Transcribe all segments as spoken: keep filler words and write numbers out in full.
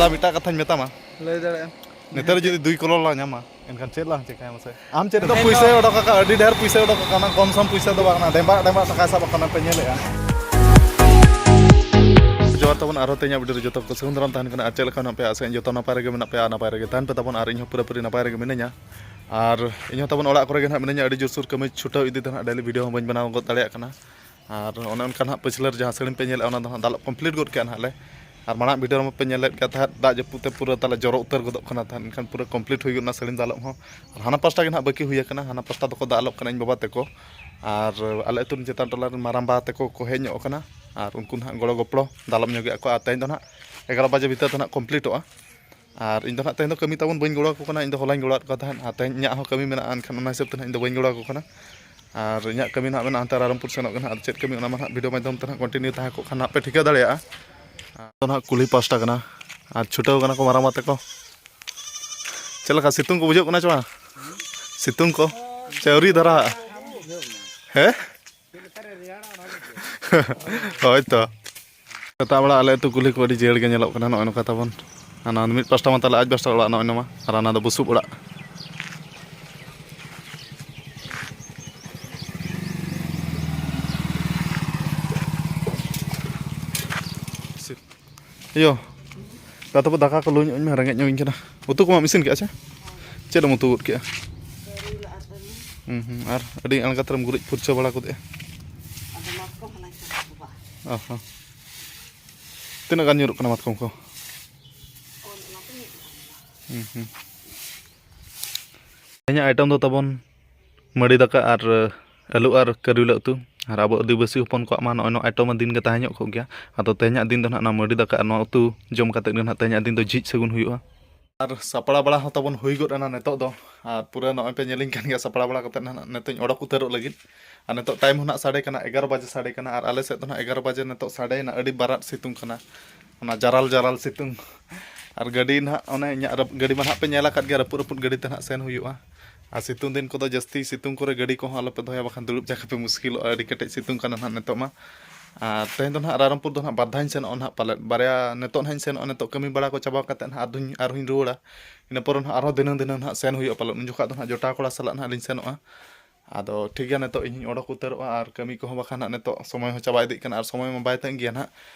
ᱢᱤᱫᱴᱟᱜ ᱠᱟᱛᱷᱟᱧ ᱢᱮᱛᱟᱢᱟ᱾ ᱞᱟᱹᱭ ᱫᱟᱲᱮᱭᱟᱜᱼᱟᱢ᱾ ᱱᱮᱛᱟᱨ ᱡᱩᱫᱤ ᱫᱩᱭ ᱠᱟᱨᱳᱲ ᱞᱟᱝ ᱧᱟᱢᱟ, ᱮᱱᱠᱷᱟᱱ ᱪᱮᱫ ᱞᱟᱝ ᱪᱮᱠᱟᱭᱟ ᱢᱟᱥᱮ? ᱟᱢ ᱪᱮᱫ ᱫᱚ ᱯᱩᱭᱥᱟᱹᱭ ᱚᱰᱚᱠ ᱟᱠᱟᱫ, ᱟᱹᱰᱤ ᱰᱷᱮᱨ ᱯᱩᱭᱥᱟᱹᱭ ᱚᱰᱚᱠ ᱟᱠᱟᱫ, ᱚᱱᱟ ᱠᱚᱢ ᱥᱚᱢ ᱯᱩᱭᱥᱟᱹ ᱫᱚ ᱵᱟᱝ ᱠᱟᱱᱟ, ᱰᱮᱢᱵᱟᱜ ᱰᱮᱢᱵᱟᱜ ᱴᱟᱠᱟᱭ ᱥᱟᱵ ᱟᱠᱟᱫ, ᱯᱮ ᱧᱮᱞᱮᱫᱼᱟ᱾ ᱡᱚᱦᱟᱨ ᱛᱟᱵᱚᱱ ᱟᱨᱦᱚᱸ ᱛᱮᱦᱮᱧᱟᱜ video ᱨᱮ ᱡᱚᱛᱚ ᱠᱚ ᱥᱟᱹᱜᱩᱱ ᱫᱟᱨᱟᱢ ᱛᱟᱦᱮᱱ ᱠᱟᱱᱟ᱾ ᱟᱨ ᱪᱮᱫ ᱞᱮᱠᱟ ᱢᱮᱱᱟᱜ ᱯᱮᱭᱟ? ᱟᱥᱟᱭᱟᱹᱧ ᱡᱚᱛᱚ ᱱᱟᱯᱟᱭ ᱨᱮᱜᱮ ᱢᱮᱱᱟᱜ ᱯᱮᱭᱟ, ᱟᱨ ᱱᱟᱯᱟᱭ ᱨᱮᱜᱮ ᱛᱟᱦᱮᱱ ᱯᱮ ᱛᱟᱵᱚᱱ᱾ ᱟᱨ ᱤᱧ ᱦᱚᱸ ᱯᱩᱨᱟᱹᱯᱩᱨᱤ ᱱᱟᱯᱟᱭ ᱨᱮᱜᱮ ᱢᱤᱱᱟᱹᱧᱟ᱾ ᱟᱨ ᱤᱧ ᱦᱚᱸ ᱛᱟᱵᱚᱱ ᱚᱲᱟᱜ ᱠᱚᱨᱮ ᱜᱮ ᱱᱟᱦᱟᱜ ᱢᱤᱱᱟᱹᱧᱟ, ᱟᱹᱰᱤ ᱡᱳᱨᱥᱳᱨ ᱠᱟᱹᱢᱤ ᱪᱷᱩᱴᱟᱹᱣ ᱤᱫᱤ ᱛᱮ ᱱᱟᱦᱟᱜ daily video ᱦᱚᱸ ᱵᱟᱹᱧ ᱵᱮᱱᱟᱣ ᱜᱚᱫ ᱫᱟᱲᱮᱭᱟᱜ ᱠᱟᱱᱟ᱾ ᱟᱨ ᱚᱱᱮ ᱚᱱᱠᱟ ᱱᱟᱦᱟᱜ ᱯᱟᱹᱪᱷᱞᱟᱹ ᱨᱮ ᱡᱟᱦᱟᱸ ᱥᱟᱹᱲᱤᱢ ᱯᱮ ᱧᱮᱞᱮᱫᱼᱟ, ᱚᱱᱟ ᱫᱚ ᱦᱟᱸᱜ ᱫᱟᱞᱚᱵ complete ᱜᱚᱫ ᱠᱮᱜᱼᱟ ᱱᱟᱦᱟᱜ ᱞᱮ᱾ ᱟᱨ ᱢᱟᱲᱟᱝ video ᱨᱮᱢᱟ ᱯᱮ ᱧᱮᱞ ᱞᱮᱫ ᱜᱮᱭᱟ ᱛᱟᱦᱮᱸᱫ, ᱫᱟᱜ ᱡᱟᱹᱯᱩᱫ ᱛᱮ ᱯᱩᱨᱟᱹ ᱛᱟᱞᱮ ᱡᱚᱨᱚ ᱩᱛᱟᱹᱨ ᱜᱚᱫᱚᱜ ᱠᱟᱱᱟ ᱛᱟᱦᱮᱸᱫ, ᱮᱱᱠᱷᱟᱱ ᱯᱩᱨᱟᱹ complete ᱦᱩᱭ ᱜᱚᱫ ᱮᱱᱟ ᱥᱟᱹᱲᱤᱢ ᱫᱟᱞᱚᱵ ᱦᱚᱸ᱾ ᱟᱨ ᱦᱟᱱᱟ ᱯᱟᱥᱴᱟ ᱜᱮ ᱱᱟᱦᱟᱜ ᱵᱟᱹᱠᱤ ᱦᱩᱭ ᱟᱠᱟᱱᱟ, ᱦᱟᱱᱟ ᱯᱟᱥᱴᱟ ᱫᱚᱠᱚ ᱫᱟᱞᱚᱵ ᱠᱟᱱᱟ ᱤᱧ ᱵᱟᱵᱟ ᱛᱟᱠᱚ᱾ ᱟᱨ ᱟᱞᱮ ᱟᱹᱛᱩ ᱨᱮᱱ ᱪᱮᱛᱟᱱ ᱴᱚᱞᱟ ᱨᱮᱱ ᱢᱟᱨᱟᱝ ᱵᱟ ᱛᱟᱠᱚ ᱠᱚ ᱦᱮᱡ ᱧᱚᱜ ᱟᱠᱟᱱᱟ, ᱟᱨ ᱩᱱᱠᱩ ᱱᱟᱦᱟᱜ ᱜᱚᱲᱚ ᱜᱚᱯᱚᱲᱚ ᱫᱟᱞᱚᱵ ᱧᱚᱜᱮᱜᱼᱟ ᱠᱚ᱾ ᱟᱨ ᱛᱮᱦᱮᱧ ᱫᱚ ᱱᱟᱦᱟᱜ ᱮᱜᱟᱨᱚ ᱵᱟᱡᱮ ᱵᱷᱤᱛᱟᱹᱨ ᱛᱮ ᱱᱟᱦᱟᱜ completeᱚᱜᱼᱟ᱾ ᱟᱨ ᱤᱧ ᱫᱚ ᱱᱟᱦᱟᱜ ᱛᱮᱦᱮᱧ ᱫᱚ ᱠᱟᱹᱢᱤ ᱛᱟᱵᱚᱱ ᱵᱟᱹᱧ ᱜᱚᱲᱚ ᱟᱠᱚ ᱠᱟᱱᱟ, ᱤᱧ ᱫᱚ ᱦᱚᱞᱟᱧ ᱜᱚᱲᱚ ᱟᱫ ᱠᱚ ᱛᱟᱦᱮᱸᱫ, ᱟᱨ ᱛᱮᱦᱮᱧ ᱤᱧᱟᱹᱜ ᱦᱚᱸ ᱠᱟᱹᱢᱤ ᱢᱮᱱᱟᱜᱼᱟ, ᱮᱱᱠᱷᱟᱱ ᱚᱱᱟ ᱦᱤᱥᱟᱹᱵ ᱛᱮ ᱱᱟᱦᱟᱜ ᱤᱧ ᱫᱚ ᱵᱟᱹᱧ ᱜᱚᱲᱚ ᱟᱠᱚ ᱠᱟᱱᱟ᱾ ᱟᱨ ᱤᱧᱟᱹᱜ ᱠᱟᱹᱢᱤ ᱱᱟᱦᱟᱜ ᱢᱮᱱᱟᱜᱼᱟ ᱦᱟᱱᱛᱮ ᱨᱟᱭᱨᱚᱝᱯᱩᱨ ᱥᱮᱱᱚᱜ ᱜᱮ ᱱᱟᱦᱟᱜ, ᱟᱨ ᱪᱮᱫ ᱠᱟᱹᱢᱤ ᱚᱱᱟ ᱢᱟ ᱱᱟᱦᱟᱜ video ᱢᱟᱫᱽᱫᱷᱚᱢ ᱛᱮ ᱱᱟᱦᱟᱜ continue ᱛᱟᱦᱮᱸ ᱠᱚᱜ ᱠᱷᱟᱱ ᱱᱟᱦᱟᱜ ᱯᱮ ᱴᱷᱤᱠᱟᱹ ᱫᱟᱲᱮᱭᱟᱜᱼᱟ᱾ ᱟᱫᱚ ᱱᱟᱦᱟᱜ ᱠᱩᱞᱦᱤ ᱯᱟᱥᱴᱟ ᱠᱟᱱᱟ, ᱟᱨ ᱪᱷᱩᱴᱟᱹᱣ ᱠᱟᱱᱟ ᱠᱚ ᱢᱟᱨᱟᱝ ᱵᱟ ᱛᱟᱠᱚ᱾ ᱪᱮᱫ ᱞᱮᱠᱟ ᱥᱤᱛᱩᱝ ᱠᱚ ᱵᱩᱡᱷᱟᱹᱜ ᱠᱟᱱᱟ ᱪᱮ ᱵᱟᱝ? ᱥᱤᱛᱩᱝ ᱠᱚ ᱥᱮ ᱟᱹᱣᱨᱤ ᱫᱷᱟᱨᱟᱜᱼᱟ? ᱦᱮᱸ? ᱦᱳᱭ ᱛᱚ᱾ ᱥᱮᱛᱟᱜ ᱵᱮᱲᱟ ᱟᱞᱮ ᱟᱹᱛᱩ ᱠᱩᱞᱦᱤ ᱠᱚ ᱟᱹᱰᱤ ᱡᱤᱭᱟᱹᱲ ᱜᱮ ᱧᱮᱞᱚᱜ ᱠᱟᱱᱟ, ᱱᱚᱜᱼᱚᱭ ᱱᱚᱝᱠᱟ ᱛᱟᱵᱚᱱ᱾ ᱦᱟᱱᱟ ᱢᱤᱫ ᱯᱟᱥᱴᱟ ᱢᱟ ᱛᱟᱞᱮ ᱟᱡ ᱯᱟᱥᱴᱟ ᱚᱲᱟᱜ, ᱱᱚᱜᱼᱚᱭ ᱱᱚᱣᱟ, ᱟᱨ ᱦᱟᱱᱟ ᱫᱚ ᱵᱩᱥᱩᱵ ᱚᱲᱟᱜ᱾ ᱤᱭᱳ, ᱫᱟ ᱛᱟᱵᱚ ᱫᱟᱠᱟ ᱠᱚ ᱞᱩ ᱧᱚᱜ ᱟᱹᱧ ᱢᱮ, ᱨᱮᱸᱜᱮᱡ ᱧᱚᱜ ᱤᱧ ᱠᱟᱱᱟ᱾ ᱩᱛᱩ ᱠᱚᱢᱟ ᱤᱥᱤᱱ ᱠᱮᱜᱼᱟ ᱪᱮ? ᱪᱮᱫ ᱮᱢ ᱩᱛᱩ ᱜᱚᱫ ᱠᱮᱜᱼᱟ? ᱦᱩᱸ, ᱦᱩᱸ, ᱟᱨ ᱟᱹᱰᱤ ᱟᱬᱜᱟᱛ ᱨᱮᱢ ᱜᱩᱨᱤᱡ ᱯᱷᱩᱨᱪᱟᱹ ᱵᱟᱲᱟ ᱠᱚᱫᱮᱜᱼᱟ᱾ ᱚ ᱦᱚᱸ᱾ ᱛᱤᱱᱟᱹᱜ ᱜᱟᱱ ᱧᱩᱨᱩᱜ ᱠᱟᱱᱟ ᱢᱟᱛᱠᱚᱢ ᱠᱚ? ᱦᱩᱸ, ᱦᱩᱸ᱾ ᱛᱮᱦᱮᱧᱟᱜ item ᱫᱚ ᱛᱟᱵᱚᱱ ᱢᱟᱹᱰᱤ ᱫᱟᱠᱟ ᱟᱨ ᱟᱹᱞᱩ ᱟᱨ ᱠᱟᱹᱨᱤᱞᱟ ᱩᱛᱩ᱾ ᱟᱨ ᱟᱵᱚ ᱟᱹᱫᱤᱵᱟᱹᱥᱤ ᱦᱚᱯᱚᱱ ᱠᱚᱣᱟᱜ ᱢᱟ ᱱᱚᱜᱼᱚᱭ ᱱᱚᱣᱟ item ᱢᱟ ᱫᱤᱱ ᱜᱮ ᱛᱟᱦᱮᱸ ᱧᱚᱜ ᱠᱚᱜ ᱜᱮᱭᱟ᱾ ᱟᱫᱚ ᱛᱮᱦᱮᱧᱟᱜ ᱫᱤᱱ ᱫᱚ ᱱᱟᱦᱟᱜ ᱱᱚᱣᱟ ᱢᱟᱹᱰᱤ ᱫᱟᱠᱟ ᱟᱨ ᱱᱚᱣᱟ ᱩᱛᱩ ᱡᱚᱢ ᱠᱟᱛᱮᱫ ᱜᱮ ᱱᱟᱦᱟᱜ ᱛᱮᱦᱮᱧᱟᱜ ᱫᱤᱱ ᱫᱚ ᱡᱷᱤᱡ ᱥᱟᱹᱜᱩᱱ ᱦᱩᱭᱩᱜᱼᱟ᱾ ᱟᱨ ᱥᱟᱯᱲᱟᱣ ᱵᱟᱲᱟ ᱦᱚᱸ ᱛᱟᱵᱚᱱ ᱦᱩᱭ ᱜᱚᱫ ᱮᱱᱟ ᱱᱤᱛᱚᱜ ᱫᱚ᱾ ᱟᱨ ᱯᱩᱨᱟᱹ ᱱᱚᱜᱼᱚᱭ ᱯᱮ ᱧᱮᱞᱤᱧ ᱠᱟᱱ ᱜᱮᱭᱟ ᱥᱟᱯᱲᱟᱣ ᱵᱟᱲᱟ ᱠᱟᱛᱮᱫ ᱱᱟᱦᱟᱜ ᱱᱤᱛᱚᱜ ᱤᱧ ᱚᱰᱚᱠ ᱩᱛᱟᱹᱨᱚᱜ ᱞᱟᱹᱜᱤᱫ᱾ ᱟᱨ ᱱᱤᱛᱚᱜ time ᱦᱚᱸ ᱱᱟᱦᱟᱜ ᱥᱟᱰᱮ ᱠᱟᱱᱟ, ᱮᱜᱟᱨᱚ ᱵᱟᱡᱮ ᱥᱟᱰᱮ ᱠᱟᱱᱟ᱾ ᱟᱨ ᱟᱞᱮ ᱥᱮᱫ ᱫᱚ ᱱᱟᱦᱟᱜ ᱮᱜᱟᱨᱚ ᱵᱟᱡᱮ ᱱᱤᱛᱚᱜ ᱥᱟᱰᱮᱭᱮᱱᱟ, ᱟᱹᱰᱤ ᱵᱟᱨᱟᱫ ᱥᱤᱛᱩᱝ ᱠᱟᱱᱟ᱾ ᱚᱱᱟ ᱡᱟᱨᱟᱞ ᱡᱟᱨᱟᱞ ᱥᱤᱛᱩᱝ᱾ ᱟᱨ ᱜᱟᱹᱰᱤ ᱱᱟᱦᱟᱜ, ᱚᱱᱮ ᱤᱧᱟᱹᱜ ᱨᱟᱹᱯ-, ᱜᱟᱹᱰᱤ ᱢᱟ ᱱᱟᱦᱟᱜ ᱯᱮ ᱧᱮᱞ ᱟᱠᱟᱫ ᱜᱮᱭᱟ, ᱨᱟᱹᱯᱩᱫ ᱨᱟᱹᱯᱩᱫ ᱜᱟᱹᱰᱤ ᱛᱮ ᱱᱟᱦᱟᱜ ᱥᱮᱱ ᱦᱩᱭᱩᱜᱼᱟ᱾ ᱟᱨ ᱥᱤᱛᱩᱝ ᱫᱤᱱ ᱠᱚᱫᱚ ᱡᱟᱹᱥᱛᱤ ᱥᱤᱛᱩᱝ ᱠᱚᱨᱮ ᱜᱟᱹᱰᱤ ᱠᱚᱦᱚᱸ ᱟᱞᱚᱯᱮ ᱫᱚᱦᱚᱭᱟ, ᱵᱟᱠᱷᱟᱱ ᱫᱩᱲᱩᱵ ᱡᱟᱭᱜᱟ ᱯᱮ ᱢᱩᱥᱠᱤᱞᱚᱜᱼᱟ, ᱟᱹᱰᱤ ᱠᱮᱴᱮᱡ ᱥᱤᱛᱩᱝ ᱠᱟᱱᱟ ᱱᱟᱦᱟᱜ ᱱᱤᱛᱚᱜ ᱢᱟ᱾ ᱟᱨ ᱛᱮᱦᱮᱧ ᱫᱚ ᱱᱟᱦᱟᱜ ᱨᱟᱭᱨᱚᱝᱯᱩᱨ ᱫᱚ ᱱᱟᱦᱟᱜ ᱵᱟᱨ ᱫᱷᱟᱣ ᱤᱧ ᱥᱮᱱᱚᱜᱼᱟ ᱱᱟᱦᱟᱜ ᱯᱟᱞᱮᱫ᱾ ᱵᱟᱨᱭᱟ ᱱᱤᱛᱚᱜ ᱱᱟᱦᱟᱜ ᱤᱧ ᱥᱮᱱᱚᱜᱼᱟ, ᱱᱤᱛᱚᱜ ᱠᱟᱹᱢᱤ ᱵᱟᱲᱟ ᱠᱚ ᱪᱟᱵᱟ ᱠᱟᱛᱮᱫ ᱱᱟᱦᱟᱜ ᱟᱨᱦᱚᱸᱧ, ᱟᱨᱦᱚᱸᱧ ᱨᱩᱣᱟᱹᱲᱟ᱾ ᱤᱱᱟᱹ ᱯᱚᱨᱮ ᱱᱟᱦᱟᱜ ᱟᱨᱦᱚᱸ ᱫᱷᱤᱱᱟᱹᱝ ᱫᱷᱤᱱᱟᱹᱝ ᱱᱟᱦᱟᱜ ᱥᱮᱱ ᱦᱩᱭᱩᱜᱼᱟ ᱯᱟᱞᱮᱫ, ᱩᱱ ᱡᱚᱠᱷᱟᱜ ᱫᱚ ᱱᱟᱦᱟᱜ ᱡᱚᱴᱟᱣ ᱠᱚᱲᱟ ᱥᱟᱞᱟᱜ ᱱᱟᱦᱟᱜ ᱞᱤᱧ ᱥᱮᱱᱚᱜᱼᱟ᱾ ᱟᱫᱚ ᱴᱷᱤᱠ ᱜᱮᱭᱟ, ᱱᱤᱛᱚᱜ ᱤᱧ ᱚᱰᱚᱠ ᱩᱛᱟᱹᱨᱚᱜᱼᱟ, ᱟᱨ ᱠᱟᱹᱢᱤ ᱠᱚᱦᱚᱸ ᱵᱟᱠᱷᱟᱱ ᱱᱟᱦᱟᱜ ᱱᱤᱛᱚᱜ ᱥᱚᱢᱚᱭ ᱦᱚᱸ ᱪᱟᱵᱟ ᱤᱫᱤᱜ ᱠᱟᱱᱟ, ᱟᱨ ᱥᱚᱢᱚᱭ ᱢᱟ ᱵᱟᱭ ᱛᱟᱺᱜᱤᱭᱟ ᱱᱟᱦᱟᱜ᱾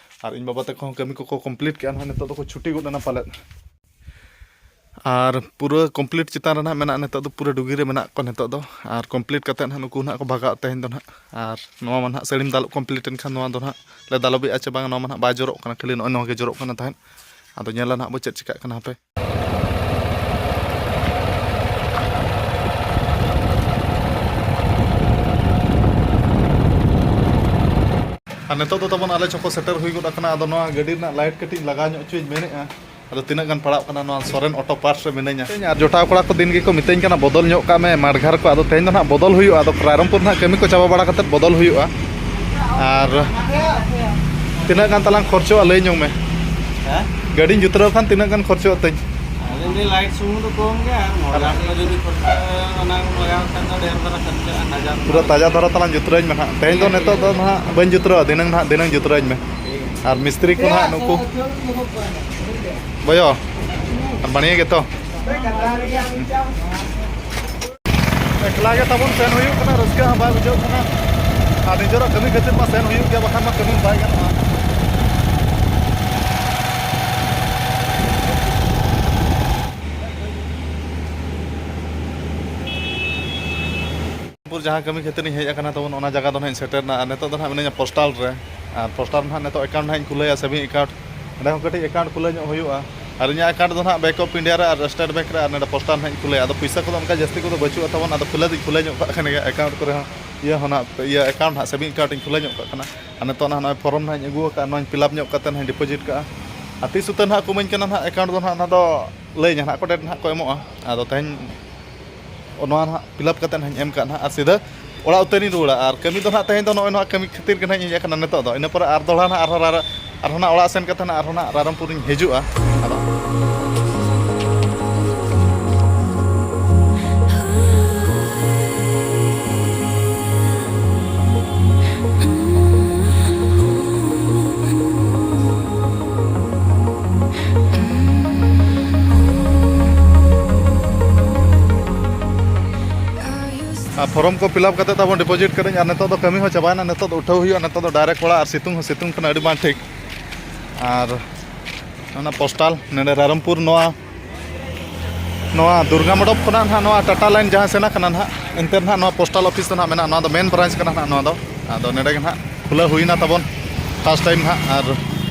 ᱟᱨ ᱤᱧ ᱵᱟᱵᱟ ᱛᱟᱠᱚ ᱦᱚᱸ ᱠᱟᱹᱢᱤ ᱠᱚᱠᱚ ᱠᱚᱢᱯᱞᱤᱴ ᱠᱮᱜᱼᱟ ᱱᱟᱦᱟᱜ, ᱱᱤᱛᱚᱜ ᱫᱚᱠᱚ ᱪᱷᱩᱴᱤ ᱜᱚᱫ ᱮᱱᱟ ᱯᱟᱞᱮᱫ᱾ ᱟᱨ ᱯᱩᱨᱟᱹ ᱠᱚᱢᱯᱞᱤᱴ ᱪᱮᱛᱟᱱ ᱨᱮ ᱱᱟᱦᱟᱜ ᱢᱮᱱᱟᱜᱼᱟ, ᱱᱤᱛᱚᱜ ᱫᱚ ᱯᱩᱨᱟᱹ ᱰᱩᱜᱤ ᱨᱮ ᱢᱮᱱᱟᱜ ᱠᱚᱣᱟ ᱱᱤᱛᱚᱜ ᱫᱚ᱾ ᱟᱨ ᱠᱚᱢᱯᱞᱤᱴ ᱠᱟᱛᱮᱫ ᱱᱟᱦᱟᱜ ᱱᱩᱠᱩ ᱱᱟᱦᱟᱜ ᱠᱚ ᱵᱷᱟᱜᱟᱜᱼᱟ ᱛᱮᱦᱮᱧ ᱫᱚ ᱱᱟᱦᱟᱜ᱾ ᱟᱨ ᱱᱚᱣᱟ ᱢᱟ ᱱᱟᱦᱟᱜ ᱥᱟᱹᱲᱤᱢ ᱫᱟᱞᱚᱵ ᱠᱚᱢᱯᱞᱤᱴ ᱮᱱ ᱠᱷᱟᱱ ᱱᱚᱣᱟ ᱫᱚ ᱱᱟᱦᱟᱜ ᱞᱮ ᱫᱟᱞᱚᱵᱮᱜᱼᱟ ᱪᱮ ᱵᱟᱝ, ᱱᱚᱣᱟ ᱢᱟ ᱱᱟᱦᱟᱜ ᱵᱟᱭ ᱡᱚᱨᱚᱜ ᱠᱟᱱᱟ, ᱠᱷᱟᱹᱞᱤ ᱱᱚᱜᱼᱚᱭ ᱱᱚᱣᱟ ᱜᱮ ᱡᱚᱨᱚᱜ ᱠᱟᱱᱟ ᱛᱟᱦᱮᱸᱫ᱾ ᱟᱫᱚ ᱧᱮᱞᱟ ᱱᱟᱦᱟᱜ ᱵᱚ ᱪᱮᱫ ᱪᱤᱠᱟᱹᱜ ᱠᱟᱱᱟ ᱦᱟᱯᱮ᱾ ᱟᱨ ᱱᱤᱛᱚᱜ ᱫᱚ ᱛᱟᱵᱚᱱ ᱟᱞᱮ ᱪᱚᱠᱚ ᱥᱮᱴᱮᱨ ᱦᱩᱭ ᱜᱚᱫ ᱟᱠᱟᱱᱟ᱾ ᱟᱫᱚ ᱱᱚᱣᱟ ᱜᱟᱹᱰᱤ ᱨᱮᱱᱟᱜ ᱞᱟᱭᱤᱴ ᱠᱟᱹᱴᱤᱡ ᱞᱟᱜᱟᱣ ᱧᱚᱜ ᱦᱚᱪᱚᱧ ᱢᱮᱱᱮᱫᱼᱟ᱾ ᱟᱫᱚ ᱛᱤᱱᱟᱹᱜ ᱜᱟᱱ ᱯᱟᱲᱟᱜ ᱠᱟᱱᱟ ᱱᱚᱣᱟ ᱥᱚᱨᱮᱱ ᱚᱴᱳ ᱯᱟᱨᱴᱥ ᱨᱮ ᱢᱤᱱᱟᱹᱧᱟ᱾ ᱟᱨ ᱡᱚᱴᱟᱣ ᱠᱚᱲᱟ ᱠᱚ ᱫᱤᱱ ᱜᱮᱠᱚ ᱢᱤᱛᱟᱹᱧ ᱠᱟᱱᱟ, "ᱵᱚᱫᱚᱞ ᱧᱚᱜ ᱠᱟᱜ ᱢᱮ ᱢᱟᱴᱷ ᱜᱷᱟᱨ ᱠᱚ᱾" ᱟᱫᱚ ᱛᱮᱦᱮᱧ ᱫᱚ ᱱᱟᱦᱟᱜ ᱵᱚᱫᱚᱞ ᱦᱩᱭᱩᱜᱼᱟ᱾ ᱟᱫᱚ ᱨᱟᱭᱨᱚᱝᱯᱩᱨ ᱱᱟᱦᱟᱜ ᱠᱟᱹᱢᱤ ᱠᱚ ᱪᱟᱵᱟ ᱵᱟᱲᱟ ᱠᱟᱛᱮᱫ ᱵᱚᱫᱚᱞ ᱦᱩᱭᱩᱜᱼᱟ᱾ ᱟᱨ ᱛᱤᱱᱟᱹᱜ ᱜᱟᱱ ᱛᱟᱞᱟᱝ ᱠᱷᱚᱨᱪᱚᱜᱼᱟ ᱞᱟᱹᱭ ᱧᱚᱜ ᱢᱮ᱾ ᱦᱮᱸ? ᱜᱟᱹᱰᱤᱧ ᱡᱩᱛᱨᱟᱹᱣ ᱠᱷᱟᱱ ᱛᱤᱱᱟᱹᱜ ᱜᱟᱱ ᱠᱷᱚᱨᱪᱚᱜᱼᱟ ᱛᱤᱧ? ᱟᱫᱚ ᱩᱱᱤ ᱞᱟᱭᱤᱴ ᱥᱩᱢᱩᱝ ᱫᱚ ᱠᱚᱢ ᱜᱮᱭᱟ, ᱟᱨ ᱢᱚᱲᱟ ᱠᱚ ᱡᱩᱫᱤ ᱠᱷᱚᱨᱪᱟ, ᱚᱱᱟ ᱠᱚ ᱞᱟᱜᱟᱣ ᱠᱷᱟᱱ ᱫᱚ ᱰᱷᱮᱨ ᱫᱷᱟᱨᱟ ᱠᱷᱚᱨᱪᱟᱜᱼᱟ, ᱦᱟᱡᱟᱨ ᱯᱩᱨᱟᱹ ᱫᱷᱟᱨᱟ᱾ ᱛᱟᱡᱟ ᱫᱷᱟᱨᱟ ᱛᱟᱞᱟᱝ ᱡᱩᱛᱨᱟᱹᱣᱟᱹᱧ ᱢᱮ ᱱᱟᱦᱟᱜ᱾ ᱛᱮᱦᱮᱧ ᱫᱚ ᱱᱤᱛᱚᱜ ᱫᱚ ᱱᱟᱦᱟᱜ ᱵᱟᱹᱧ ᱡᱩᱛᱨᱟᱹᱣᱟ, ᱫᱷᱤᱱᱟᱹᱝ ᱱᱟᱦᱟᱜ, ᱫᱷᱤᱱᱟᱹᱝ ᱡᱩᱛᱨᱟᱹᱣᱟᱹᱧ ᱢᱮ᱾ ᱟᱨ ᱢᱤᱥᱛᱨᱤ ᱠᱚ ᱱᱟᱦᱟᱜ ᱱᱩᱠᱩ ᱵᱚᱭᱚ ᱟᱨ ᱵᱟᱹᱱᱤᱭᱟᱹ ᱜᱮᱛᱚ᱾ ᱮᱠᱞᱟ ᱜᱮ ᱛᱟᱵᱚᱱ ᱥᱮᱱ ᱦᱩᱭᱩᱜ ᱠᱟᱱᱟ, ᱨᱟᱹᱥᱠᱟᱹ ᱦᱚᱸ ᱵᱟᱭ ᱵᱩᱡᱷᱟᱹᱜ ᱠᱟᱱᱟ᱾ ᱟᱨ ᱱᱤᱡᱮᱨᱟᱜ ᱠᱟᱹᱢᱤ ᱠᱷᱟᱹᱛᱤᱨ ᱢᱟ ᱥᱮᱱ ᱦᱩᱭᱩᱜ ᱜᱮᱭᱟ, ᱵᱟᱠᱷᱟᱱ ᱢᱟ ᱠᱟᱹᱢᱤ ᱵᱟᱭ ᱜᱟᱱᱚᱜᱼᱟ᱾ ᱯᱩᱨ ᱡᱟᱦᱟᱸ ᱠᱟᱹᱢᱤ ᱠᱷᱟᱹᱛᱤᱨ ᱤᱧ ᱦᱮᱡ ᱟᱠᱟᱱᱟ ᱛᱟᱵᱚᱱ, ᱚᱱᱟ ᱡᱟᱭᱜᱟ ᱫᱚ ᱱᱟᱦᱟᱜ ᱤᱧ ᱥᱮᱴᱮᱨ ᱮᱱᱟ᱾ ᱟᱨ ᱱᱤᱛᱚᱜ ᱫᱚ ᱱᱟᱦᱟᱜ ᱢᱤᱱᱟᱹᱧᱟ ᱯᱳᱥᱴᱟᱞ ᱨᱮ᱾ ᱟᱨ ᱯᱳᱥᱴᱟᱞ ᱨᱮ ᱱᱟᱦᱟᱜ ᱱᱤᱛᱚᱜ ᱮᱠᱟᱣᱩᱱᱴ ᱱᱟᱦᱟᱜ ᱤᱧ ᱠᱷᱩᱞᱟᱹᱭᱟ, ᱥᱮᱵᱷᱤᱝ ᱮᱠᱟᱣᱩᱱᱴ᱾ ᱚᱸᱰᱮ ᱦᱚᱸ ᱠᱟᱹᱴᱤᱡ ᱮᱠᱟᱣᱩᱱᱴ ᱠᱷᱩᱞᱟᱹᱣ ᱧᱚᱜ ᱦᱩᱭᱩᱜᱼᱟ᱾ ᱟᱨ ᱤᱧᱟᱹᱜ ᱮᱠᱟᱣᱩᱱᱴ ᱫᱚ ᱱᱟᱦᱟᱜ ᱵᱮᱝᱠ ᱚᱯᱷ ᱤᱱᱰᱤᱭᱟ ᱨᱮ ᱟᱨ ᱥᱴᱮᱴ ᱵᱮᱝᱠ ᱨᱮ, ᱟᱨ ᱱᱚᱰᱮ ᱯᱳᱥᱴᱟᱞ ᱱᱟᱦᱟᱜ ᱤᱧ ᱠᱷᱩᱞᱟᱹᱭᱟ᱾ ᱟᱫᱚ ᱯᱩᱭᱥᱟᱹ ᱠᱚᱫᱚ ᱚᱱᱠᱟ ᱡᱟᱹᱥᱛᱤ ᱠᱚᱫᱚ ᱵᱟᱹᱪᱩᱜᱼᱟ ᱛᱟᱵᱚᱱ, ᱟᱫᱚ ᱠᱷᱩᱞᱟᱹ ᱫᱚᱧ ᱠᱷᱩᱞᱟᱹ ᱧᱚᱜ ᱠᱟᱜ ᱠᱟᱱ ᱜᱮᱭᱟ ᱮᱠᱟᱣᱩᱱᱴ ᱠᱚᱨᱮ ᱦᱚᱸ᱾ ᱤᱭᱟᱹ ᱦᱚᱸ ᱱᱟᱦᱟᱜ, ᱤᱭᱟᱹ ᱮᱠᱟᱣᱩᱱᱴ ᱱᱟᱦᱟᱜ ᱥᱮᱵᱷᱤᱝ ᱮᱠᱟᱣᱩᱱᱴ ᱤᱧ ᱠᱷᱩᱞᱟᱹ ᱧᱚᱜ ᱠᱟᱜ ᱠᱟᱱᱟ᱾ ᱟᱨ ᱱᱤᱛᱚᱜ ᱱᱟᱦᱟᱜ ᱱᱚᱜᱼᱚᱭ ᱯᱷᱚᱨᱚᱢ ᱱᱟᱦᱟᱜ ᱤᱧ ᱟᱹᱜᱩ ᱟᱠᱟᱫᱼᱟ, ᱱᱚᱣᱟᱧ ᱯᱷᱤᱞᱟᱯ ᱧᱚᱜ ᱠᱟᱛᱮ ᱱᱟᱦᱟᱜ ᱤᱧ ᱰᱤᱯᱚᱡᱤᱴ ᱠᱟᱜᱼᱟ᱾ ᱟᱨ ᱛᱤᱥ ᱩᱛᱟᱹᱨ ᱱᱟᱦᱟᱜ ᱠᱚ ᱤᱢᱟᱹᱧ ᱠᱟᱱᱟ ᱱᱟᱦᱟᱜ ᱮᱠᱟᱣᱩᱱᱴ ᱫᱚ ᱱᱟᱦᱟᱜ, ᱚᱱᱟ ᱫᱚ ᱞᱟᱹᱭᱟᱹᱧᱟ ᱱᱟᱦᱟᱜ, ᱚᱠᱟ ᱰᱮᱴ ᱱᱟᱦᱟᱜ ᱠᱚ ᱮᱢᱚᱜᱼᱟ᱾ ᱟᱫᱚ ᱛᱮᱦᱮᱧ ᱱᱚᱣᱟ ᱱᱟᱦᱟᱜ ᱯᱷᱤᱞᱟᱯ ᱠᱟᱛᱮ ᱱᱟᱦᱟᱜ ᱤᱧ ᱮᱢ ᱠᱟᱜᱼᱟ ᱱᱟᱦᱟᱜ, ᱟᱨ ᱥᱤᱫᱷᱟᱹ ᱚᱲᱟᱜ ᱩᱛᱟᱹᱨᱤᱧ ᱨᱩᱣᱟᱹᱲᱟ᱾ ᱟᱨ ᱠᱟᱹᱢᱤ ᱫᱚ ᱱᱟᱦᱟᱜ ᱛᱮᱦᱮᱧ ᱫᱚ ᱱᱚᱜᱼᱚᱭ ᱱᱚᱣᱟ ᱠᱟᱹᱢᱤ ᱠᱷᱟᱹᱛᱤᱨ ᱜᱮ ᱱᱟᱦᱟᱜ ᱤᱧ ᱦᱮᱡ ᱟᱠᱟᱱᱟ ᱱᱤᱛᱚᱜ ᱫᱚ᱾ ᱤᱱᱟᱹ ᱯᱚᱨᱮ ᱟᱨ ᱫᱚᱦᱲᱟ ᱱᱟᱦᱟᱜ ᱟᱨᱦᱚᱸ ᱨᱟᱭᱨᱟ-, ᱟᱨᱦᱚᱸ ᱱᱟᱦᱟᱜ ᱚᱲᱟᱜ ᱥᱮᱱ ᱠᱟᱛᱮ ᱱᱟᱦᱟᱜ ᱟᱨᱦᱚᱸ ᱱᱟᱦᱟᱜ ᱨᱟᱭᱨᱚᱝᱯᱩᱨᱤᱧ ᱦᱤᱡᱩᱜᱼᱟ᱾ ᱟᱫᱚ ᱯᱷᱚᱨᱚᱢ ᱠᱚ ᱯᱷᱤᱞᱟᱯ ᱠᱟᱛᱮ ᱛᱟᱵᱚᱱ ᱰᱤᱯᱚᱡᱤᱴ ᱠᱟᱹᱫᱟᱹᱧ, ᱟᱨ ᱱᱤᱛᱚᱜ ᱫᱚ ᱠᱟᱹᱢᱤ ᱦᱚᱸ ᱪᱟᱵᱟᱭᱮᱱᱟ᱾ ᱱᱤᱛᱚᱜ ᱫᱚ ᱩᱴᱷᱟᱹᱣ ᱦᱩᱭᱩᱜᱼᱟ, ᱱᱤᱛᱚᱜ ᱫᱚ ᱰᱟᱭᱨᱮᱠᱴ ᱚᱲᱟᱜ, ᱟᱨ ᱥᱤᱛᱩᱝ ᱦᱚᱸ ᱥᱤᱛᱩᱝ ᱠᱟᱱᱟ ᱟᱹᱰᱤ ᱵᱟᱝ ᱴᱷᱤᱠ᱾ ᱟᱨ ᱚᱱᱟ ᱯᱳᱥᱴᱟᱞ ᱱᱚᱰᱮ ᱨᱟᱭᱨᱚᱝᱯᱩᱨ, ᱱᱚᱣᱟ, ᱱᱚᱣᱟ ᱫᱩᱨᱜᱟ ᱢᱚᱰᱚᱯ ᱠᱷᱚᱱᱟᱜ ᱱᱟᱦᱟᱜ ᱱᱚᱣᱟ ᱴᱟᱴᱟ ᱞᱟᱭᱤᱱ ᱡᱟᱦᱟᱸ ᱥᱮᱱ ᱠᱟᱱᱟ ᱱᱟᱦᱟᱜ, ᱮᱱᱛᱮ ᱱᱟᱦᱟᱜ ᱱᱚᱣᱟ ᱯᱳᱥᱴᱟᱞ ᱚᱯᱷᱤᱥ ᱫᱚ ᱱᱟᱦᱟᱜ ᱢᱮᱱᱟᱜᱼᱟ᱾ ᱱᱚᱣᱟ ᱫᱚ ᱢᱮᱱ ᱵᱨᱟᱧᱪ ᱠᱟᱱᱟ ᱱᱟᱦᱟᱜ ᱱᱚᱣᱟ ᱫᱚ᱾ ᱟᱫᱚ ᱱᱚᱰᱮ ᱜᱮ ᱱᱟᱦᱟᱜ ᱠᱷᱩᱞᱟᱹᱣ ᱦᱩᱭᱱᱟ ᱛᱟᱵᱚᱱ ᱯᱷᱟᱥᱴ ᱴᱟᱭᱤᱢ ᱱᱟᱦᱟᱜ᱾ ᱟᱨ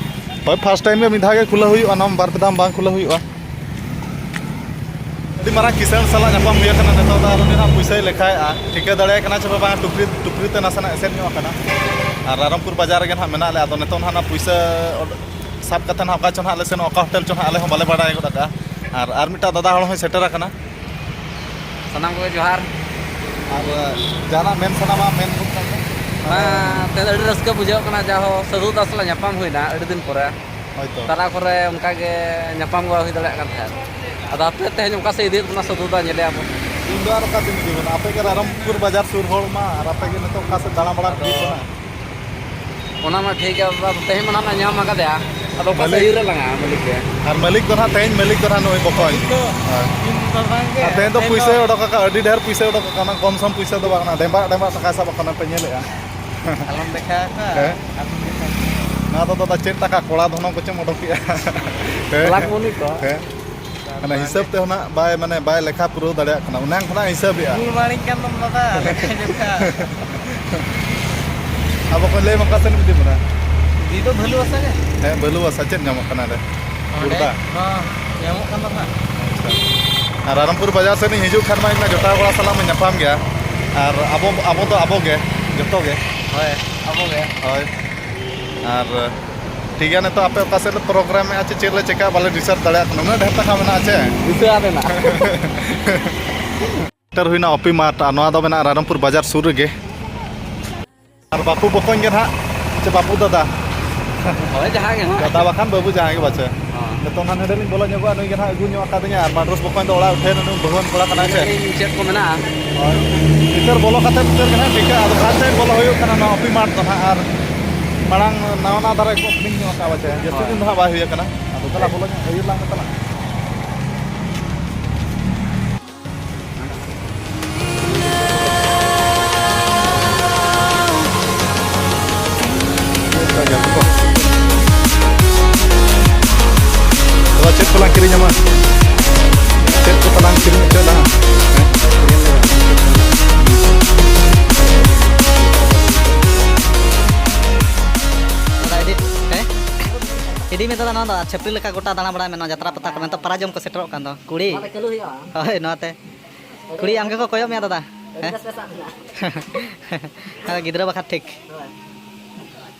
ᱦᱳᱭ, ᱯᱷᱟᱥᱴ ᱴᱟᱭᱤᱢ ᱜᱮ ᱢᱤᱫ ᱫᱷᱟᱣ ᱜᱮ ᱠᱷᱩᱞᱟᱹᱣ ᱦᱩᱭᱩᱜᱼᱟ, ᱱᱚᱣᱟ ᱵᱟᱨ ᱯᱮ ᱫᱷᱟᱣ ᱵᱟᱝ ᱠᱷᱩᱞᱟᱹᱣ ᱦᱩᱭᱩᱜᱼᱟ᱾ ᱟᱹᱰᱤ ᱢᱟᱨᱟᱝ ᱠᱤᱥᱟᱹᱬ ᱥᱟᱞᱟᱜ ᱧᱟᱯᱟᱢ ᱦᱩᱭ ᱟᱠᱟᱱᱟ ᱱᱤᱛᱚᱜ ᱫᱚ, ᱟᱨ ᱩᱱᱤ ᱦᱟᱸᱜ ᱯᱩᱭᱥᱟᱹᱭ ᱞᱮᱠᱷᱟᱭᱮᱫᱼᱟ, ᱴᱷᱤᱠᱟᱹ ᱫᱟᱲᱮᱭᱟᱭ ᱠᱟᱱᱟ ᱪᱮ ᱵᱟᱝ, ᱴᱩᱯᱨᱤ, ᱴᱩᱯᱨᱤ ᱛᱮ ᱱᱟᱥᱮᱱᱟᱜ ᱮᱥᱮᱫ ᱧᱚᱜ ᱟᱠᱟᱱᱟ᱾ ᱟᱨ ᱨᱟᱭᱨᱚᱝᱯᱩᱨ ᱵᱟᱡᱟᱨ ᱨᱮᱜᱮ ᱱᱟᱦᱟᱜ ᱢᱮᱱᱟᱜ ᱞᱮᱭᱟ᱾ ᱟᱫᱚ ᱱᱤᱛᱚᱜ ᱱᱟᱦᱟᱜ ᱚᱱᱟ ᱯᱩᱭᱥᱟᱹ ᱚᱰ-, ᱥᱟᱵ ᱠᱟᱛᱮ ᱱᱟᱦᱟᱜ ᱚᱠᱟ ᱪᱚ ᱱᱟᱦᱟᱜ ᱟᱞᱮ ᱥᱮᱱ ᱚᱠᱟ ᱦᱳᱴᱮᱞ ᱪᱚ ᱱᱟᱦᱟᱜ ᱟᱞᱮ ᱦᱚᱸ ᱵᱟᱞᱮ ᱵᱟᱲᱟᱭ ᱜᱚᱫ ᱟᱠᱟᱫᱼᱟ᱾ ᱟᱨ, ᱟᱨ ᱢᱤᱫᱴᱟᱝ ᱫᱟᱫᱟ ᱦᱚᱲ ᱦᱚᱸᱭ ᱥᱮᱴᱮᱨ ᱟᱠᱟᱱᱟ᱾ ᱥᱟᱱᱟᱢ ᱠᱚᱜᱮ ᱡᱚᱦᱟᱨ᱾ ᱟᱨ ᱡᱟᱦᱟᱱᱟᱜ ᱢᱮᱱ ᱥᱟᱱᱟᱢᱟ ᱢᱮᱱ ᱜᱚᱫ ᱠᱟᱜ ᱢᱮ᱾ ᱵᱟᱝ, ᱛᱮᱦᱮᱧ ᱫᱚ ᱟᱹᱰᱤ ᱨᱟᱹᱥᱠᱟᱹ ᱵᱩᱡᱷᱟᱹᱜ ᱠᱟᱱᱟ, ᱡᱟᱦᱳ ᱥᱟᱹᱫᱷᱩ ᱫᱟᱥ ᱥᱟᱞᱟᱜ ᱧᱟᱯᱟᱢ ᱦᱩᱭᱱᱟ ᱟᱹᱰᱤ ᱫᱤᱱ ᱯᱚᱨᱮ᱾ ᱦᱳᱭᱛᱚ᱾ ᱛᱟᱞᱟ ᱠᱚᱨᱮ ᱚᱱᱠᱟ ᱜᱮ ᱧᱟᱯᱟᱢ ᱜᱚᱲᱚ ᱦᱩᱭ ᱫᱟᱲᱮᱭᱟᱜ ᱠᱟᱱ ᱛᱟᱦᱮᱸᱫ᱾ ᱟᱫᱚ ᱦᱟᱯᱮ ᱛᱮᱦᱮᱧ ᱚᱠᱟ ᱥᱮᱫ ᱤᱫᱤᱭᱮᱫ ᱵᱚᱱᱟ ᱥᱟᱹᱫᱷᱩ ᱫᱟ, ᱧᱮᱞᱮᱭᱟ ᱵᱚᱱ᱾ ᱤᱧ ᱫᱚ ᱟᱨ ᱚᱠᱟ ᱛᱮᱧ ᱤᱫᱤ ᱵᱚᱱᱟ? ᱟᱯᱮ ᱜᱮ ᱨᱟᱭᱨᱚᱝᱯᱩᱨ ᱵᱟᱡᱟᱨ ᱥᱩᱨ ᱦᱚᱲ ᱢᱟ, ᱟᱨ ᱟᱯᱮ ᱜᱮ ᱱᱤᱛᱚᱜ ᱚᱠᱟ ᱥᱮᱫ ᱫᱟᱬᱟ ᱵᱟᱲᱟ ᱟᱫᱚ ᱤᱫᱤᱭᱮᱫ ᱵᱚᱱᱟ? ᱚᱱᱟ ᱢᱟ ᱴᱷᱤᱠ ᱜᱮᱭᱟ ᱵᱟᱵᱟ, ᱛᱮᱦᱮᱧ ᱢᱟ ᱱᱟᱦᱟᱜ ᱧᱟᱢ ᱟᱠᱟᱫᱮᱭᱟ, ᱟᱫᱚ ᱚᱠᱟ ᱥᱮᱫ ᱢᱟᱹᱞᱤᱠ, ᱤᱭᱟᱹ ᱨᱮ ᱞᱟᱝᱟ ᱢᱟᱹᱞᱤᱠ ᱜᱮ? ᱟᱨ ᱢᱟᱹᱞᱤᱠ ᱫᱚ ᱱᱟᱦᱟᱜ ᱛᱮᱦᱮᱧ ᱢᱟᱹᱞᱤᱠ ᱫᱚ ᱱᱟᱦᱟᱜ ᱱᱩᱭ ᱵᱚᱠᱚᱧ᱾ ᱢᱟᱹᱞᱤᱠ ᱫᱚ ᱦᱳᱭ᱾ ᱤᱧ ᱵᱟᱵᱟ ᱜᱮ᱾ ᱟᱨ ᱛᱮᱦᱮᱧ ᱫᱚ ᱛᱮᱦᱮᱧ ᱯᱩᱭᱥᱟᱹᱭ ᱫᱚ ᱚᱰᱚᱠ ᱟᱠᱟᱫ, ᱟᱹᱰᱤ ᱰᱷᱮᱨ ᱯᱩᱭᱥᱟᱹᱭ ᱚᱰᱚᱠ ᱟᱠᱟᱫ, ᱚᱱᱟ ᱠᱚᱢ ᱥᱚᱢ ᱯᱩᱭᱥᱟᱹ ᱫᱚ ᱵᱟᱝ ᱠᱟᱱᱟ, ᱰᱮᱢᱵᱟᱜ ᱰᱮᱢᱵᱟᱜ ᱴᱟᱠᱟᱭ ᱥᱟᱵ ᱟᱠᱟᱫ, ᱚᱱᱟ ᱯᱮ ᱧᱮᱞᱮᱫᱼᱟ᱾ ᱟᱞᱚᱢ ᱫᱮᱠᱷᱟᱣ ᱠᱚᱣᱟ᱾ ᱦᱮᱸ᱾ ᱟᱞᱚᱢ ᱫᱮᱠᱷᱟᱣ ᱠᱚᱣᱟ᱾ ᱱᱚᱣᱟ ᱫᱚ ᱫᱟᱫᱟ ᱪᱮᱫ ᱴᱟᱠᱟ ᱠᱚᱲᱟ ᱫᱷᱚᱱᱚ ᱠᱚᱪᱚᱢ ᱚᱰᱚᱠᱮᱜᱼᱟ? ᱦᱮᱸ? ᱵᱞᱟᱠ ᱢᱚᱱᱤ ᱠᱚ᱾ ᱦᱮᱸ? ᱢᱟᱱᱮ ᱦᱤᱥᱟᱹᱵ ᱛᱮ ᱦᱚᱸ ᱱᱟᱜ ᱵᱟᱭ, ᱢᱟᱱᱮ ᱵᱟᱭ ᱞᱮᱠᱷᱟ ᱯᱩᱨᱟᱹᱣ ᱫᱟᱲᱮᱭᱟᱜ ᱠᱟᱱᱟ, ᱚᱱᱟ ᱠᱷᱚᱱᱟᱜ ᱦᱤᱥᱟᱹᱵᱮᱜᱼᱟ᱾ ᱜᱩᱲ ᱢᱟᱹᱲᱤᱧ ᱠᱟᱱ ᱫᱚᱢ ᱫᱟᱫᱟ, ᱞᱮᱠᱷᱟ ᱡᱚᱠᱷᱟ᱾ ᱟᱵᱚ ᱠᱚ ᱞᱟᱹᱭ ᱢᱟ ᱚᱠᱟ ᱥᱮᱫ ᱮᱢ ᱤᱫᱤ ᱵᱚᱱᱟ? ᱤᱫᱤ ᱫᱚ ᱵᱷᱟᱹᱞᱩ ᱦᱟᱥᱟ ᱜᱮ᱾ ᱦᱮᱸ, ᱵᱷᱟᱹᱞᱩ ᱦᱟᱥᱟ ᱪᱮᱫ ᱧᱟᱢᱚᱜ ᱠᱟᱱᱟ ᱚᱸᱰᱮ? ᱚᱸᱰᱮ ᱜᱩᱲᱫᱟ? ᱦᱚᱸ, ᱧᱟᱢᱚᱜ ᱠᱟᱱ ᱫᱚ ᱱᱟᱜ᱾ ᱟᱪᱪᱷᱟ᱾ ᱟᱨ ᱨᱟᱭᱨᱚᱝᱯᱩᱨ ᱵᱟᱡᱟᱨ ᱥᱮᱫ ᱤᱧ ᱦᱤᱡᱩᱜ ᱠᱷᱟᱱ ᱢᱟ ᱤᱧ ᱢᱟ ᱡᱚᱴᱟᱣ ᱠᱚᱲᱟ ᱥᱟᱞᱟᱜ ᱢᱟ ᱧᱟᱯᱟᱢ ᱜᱮᱭᱟ᱾ ᱟᱨ ᱟᱵᱚ, ᱟᱵᱚ ᱫᱚ ᱟᱵᱚ ᱜᱮ, ᱡᱚᱛᱚ ᱜᱮ᱾ ᱦᱳᱭ, ᱟᱵᱚ ᱜᱮ᱾ ᱦᱳᱭ᱾ ᱟᱨ ᱴᱷᱤᱠ ᱜᱮᱭᱟ, ᱱᱤᱛᱚᱜ ᱟᱯᱮ ᱚᱠᱟ ᱥᱮᱫ ᱞᱮ ᱯᱨᱳᱜᱨᱟᱢᱮᱜᱼᱟ ᱪᱮ ᱪᱮᱫ ᱞᱮ ᱪᱮᱠᱟᱜᱼᱟ ᱵᱟᱞᱮ ᱰᱤᱥᱟᱭᱤᱰ ᱫᱟᱲᱮᱭᱟᱜ ᱠᱟᱱᱟ, ᱩᱱᱟᱹᱜ ᱰᱷᱮᱨ ᱴᱟᱠᱟ ᱢᱮᱱᱟᱜᱼᱟ ᱪᱮ? ᱫᱤᱥᱟᱹ ᱟᱫᱮᱱᱟ᱾ ᱥᱮᱴᱮᱨ ᱦᱩᱭᱱᱟ ᱚᱯᱤ ᱢᱟᱨᱴ, ᱟᱨ ᱱᱚᱣᱟ ᱫᱚ ᱢᱮᱱᱟᱜᱼᱟ ᱨᱟᱭᱨᱚᱝᱯᱩᱨ ᱵᱟᱡᱟᱨ ᱥᱩᱨ ᱨᱮᱜᱮ᱾ ᱟᱨ ᱵᱟᱹᱯᱩ ᱵᱚᱠᱚᱧ ᱜᱮ ᱱᱟᱦᱟᱜ, ᱪᱮ ᱵᱟᱹᱯᱩ ᱫᱟᱫᱟ? ᱦᱳᱭ, ᱡᱟᱦᱟᱸ ᱜᱮ ᱱᱟᱦᱟᱜ᱾ ᱫᱟᱫᱟ ᱵᱟᱠᱷᱟᱱ ᱵᱟᱹᱵᱩ ᱡᱟᱦᱟᱸᱭ ᱜᱮ ᱵᱟᱪᱮ᱾ ᱦᱚᱸ᱾ ᱱᱤᱛᱚᱝ ᱱᱟᱦᱟᱜ ᱱᱚᱰᱮ ᱞᱤᱧ ᱵᱚᱞᱚ ᱧᱚᱜᱚᱜᱼᱟ, ᱱᱩᱭ ᱜᱮ ᱱᱟᱦᱟᱜ ᱟᱹᱜᱩ ᱧᱚᱜ ᱟᱠᱟᱫᱤᱧᱟ, ᱟᱨ ᱢᱟᱰᱨᱚᱥ ᱵᱚᱠᱚᱧ ᱫᱚ ᱚᱲᱟᱜ ᱩᱴᱷᱟᱹᱣ ᱱᱩᱭ ᱵᱟᱹᱦᱩᱣᱟᱱ ᱠᱚᱲᱟ ᱠᱟᱱᱟᱭ ᱪᱮ᱾ ᱧᱮᱞ ᱞᱤᱧ ᱪᱮᱫ ᱠᱚ ᱢᱮᱱᱟᱜᱼᱟ᱾ ᱦᱳᱭ᱾ ᱵᱷᱤᱛᱟᱹᱨ ᱵᱚᱞᱚ ᱠᱟᱛᱮ ᱵᱷᱤᱛᱟᱹᱨ ᱜᱮ ᱱᱟᱦᱟᱜ ᱴᱷᱤᱠᱟᱹᱜᱼᱟ, ᱟᱫᱚ ᱯᱷᱟᱥᱴ ᱴᱟᱭᱤᱢ ᱵᱚᱞᱚ ᱦᱩᱭᱩᱜ ᱠᱟᱱᱟ ᱱᱚᱣᱟ ᱚᱯᱤ ᱢᱟᱨᱴ ᱫᱚ ᱱᱟᱦᱟᱜ, ᱟᱨ ᱢᱟᱲᱟᱝ ᱱᱟᱣᱟ ᱱᱟᱣᱟ ᱫᱷᱟᱨᱟ ᱜᱮᱠᱚ ᱳᱯᱮᱱᱤᱝ ᱧᱚᱜ ᱟᱠᱟᱫᱼᱟ ᱯᱟᱪᱮ, ᱡᱟᱹᱥᱛᱤ ᱦᱳᱭ᱾ ᱫᱤᱱ ᱫᱚ ᱦᱟᱸᱜ ᱵᱟᱭ ᱦᱩᱭ ᱟᱠᱟᱱᱟ᱾ ᱟᱫᱚ ᱫᱮᱞᱟ ᱵᱚᱞᱚ ᱧᱚᱜ ᱟᱹᱭᱩᱨ ᱞᱟᱝ ᱢᱮ ᱛᱟᱞᱟᱝ᱾ ᱠᱤᱨᱤᱧᱟᱢᱟ᱾ ᱪᱮᱫ ᱠᱚ ᱛᱟᱞᱟᱝ ᱠᱤᱨᱤᱧ ᱦᱚᱪᱚᱭ ᱫᱟ ᱦᱟᱸᱜ? ᱫᱟᱫᱟ, ᱤᱫᱤ, ᱦᱮᱸ? ᱤᱫᱤ ᱢᱮ ᱫᱟᱫᱟ, ᱱᱚᱣᱟ ᱫᱚ ᱟᱨ ᱪᱷᱟᱹᱯᱨᱤ ᱞᱮᱠᱟ ᱜᱚᱴᱟ ᱫᱟᱬᱟ ᱵᱟᱲᱟᱭ ᱢᱮ, ᱱᱚᱣᱟ ᱡᱟᱛᱨᱟ ᱯᱟᱛᱟ ᱠᱚ᱾ ᱢᱮᱱᱛᱮ ᱯᱟᱨᱟ ᱡᱚᱢ ᱠᱚ ᱥᱮᱴᱮᱨᱚᱜ ᱠᱟᱱ ᱫᱚ᱾ ᱠᱩᱲᱤ᱾ ᱱᱚᱣᱟ ᱫᱚ ᱪᱟᱹᱞᱩ ᱦᱩᱭᱩᱜᱼᱟ᱾ ᱦᱳᱭ, ᱱᱚᱣᱟᱛᱮ᱾ ᱠᱩᱲᱤ, ᱟᱢ ᱜᱮᱠᱚ ᱠᱚᱭᱚᱜ ᱢᱮᱭᱟ ᱫᱟᱫᱟ᱾ ᱟᱹᱰᱤ ᱦᱮᱸ? ᱵᱮᱥ ᱵᱮᱥᱟᱜ ᱢᱮᱱᱟᱜᱼᱟ᱾ ᱟᱫᱚ ᱜᱤᱫᱽᱨᱟᱹ ᱵᱟᱠᱷᱨᱟ ᱴᱷᱤᱠ᱾ ᱦᱳᱭ᱾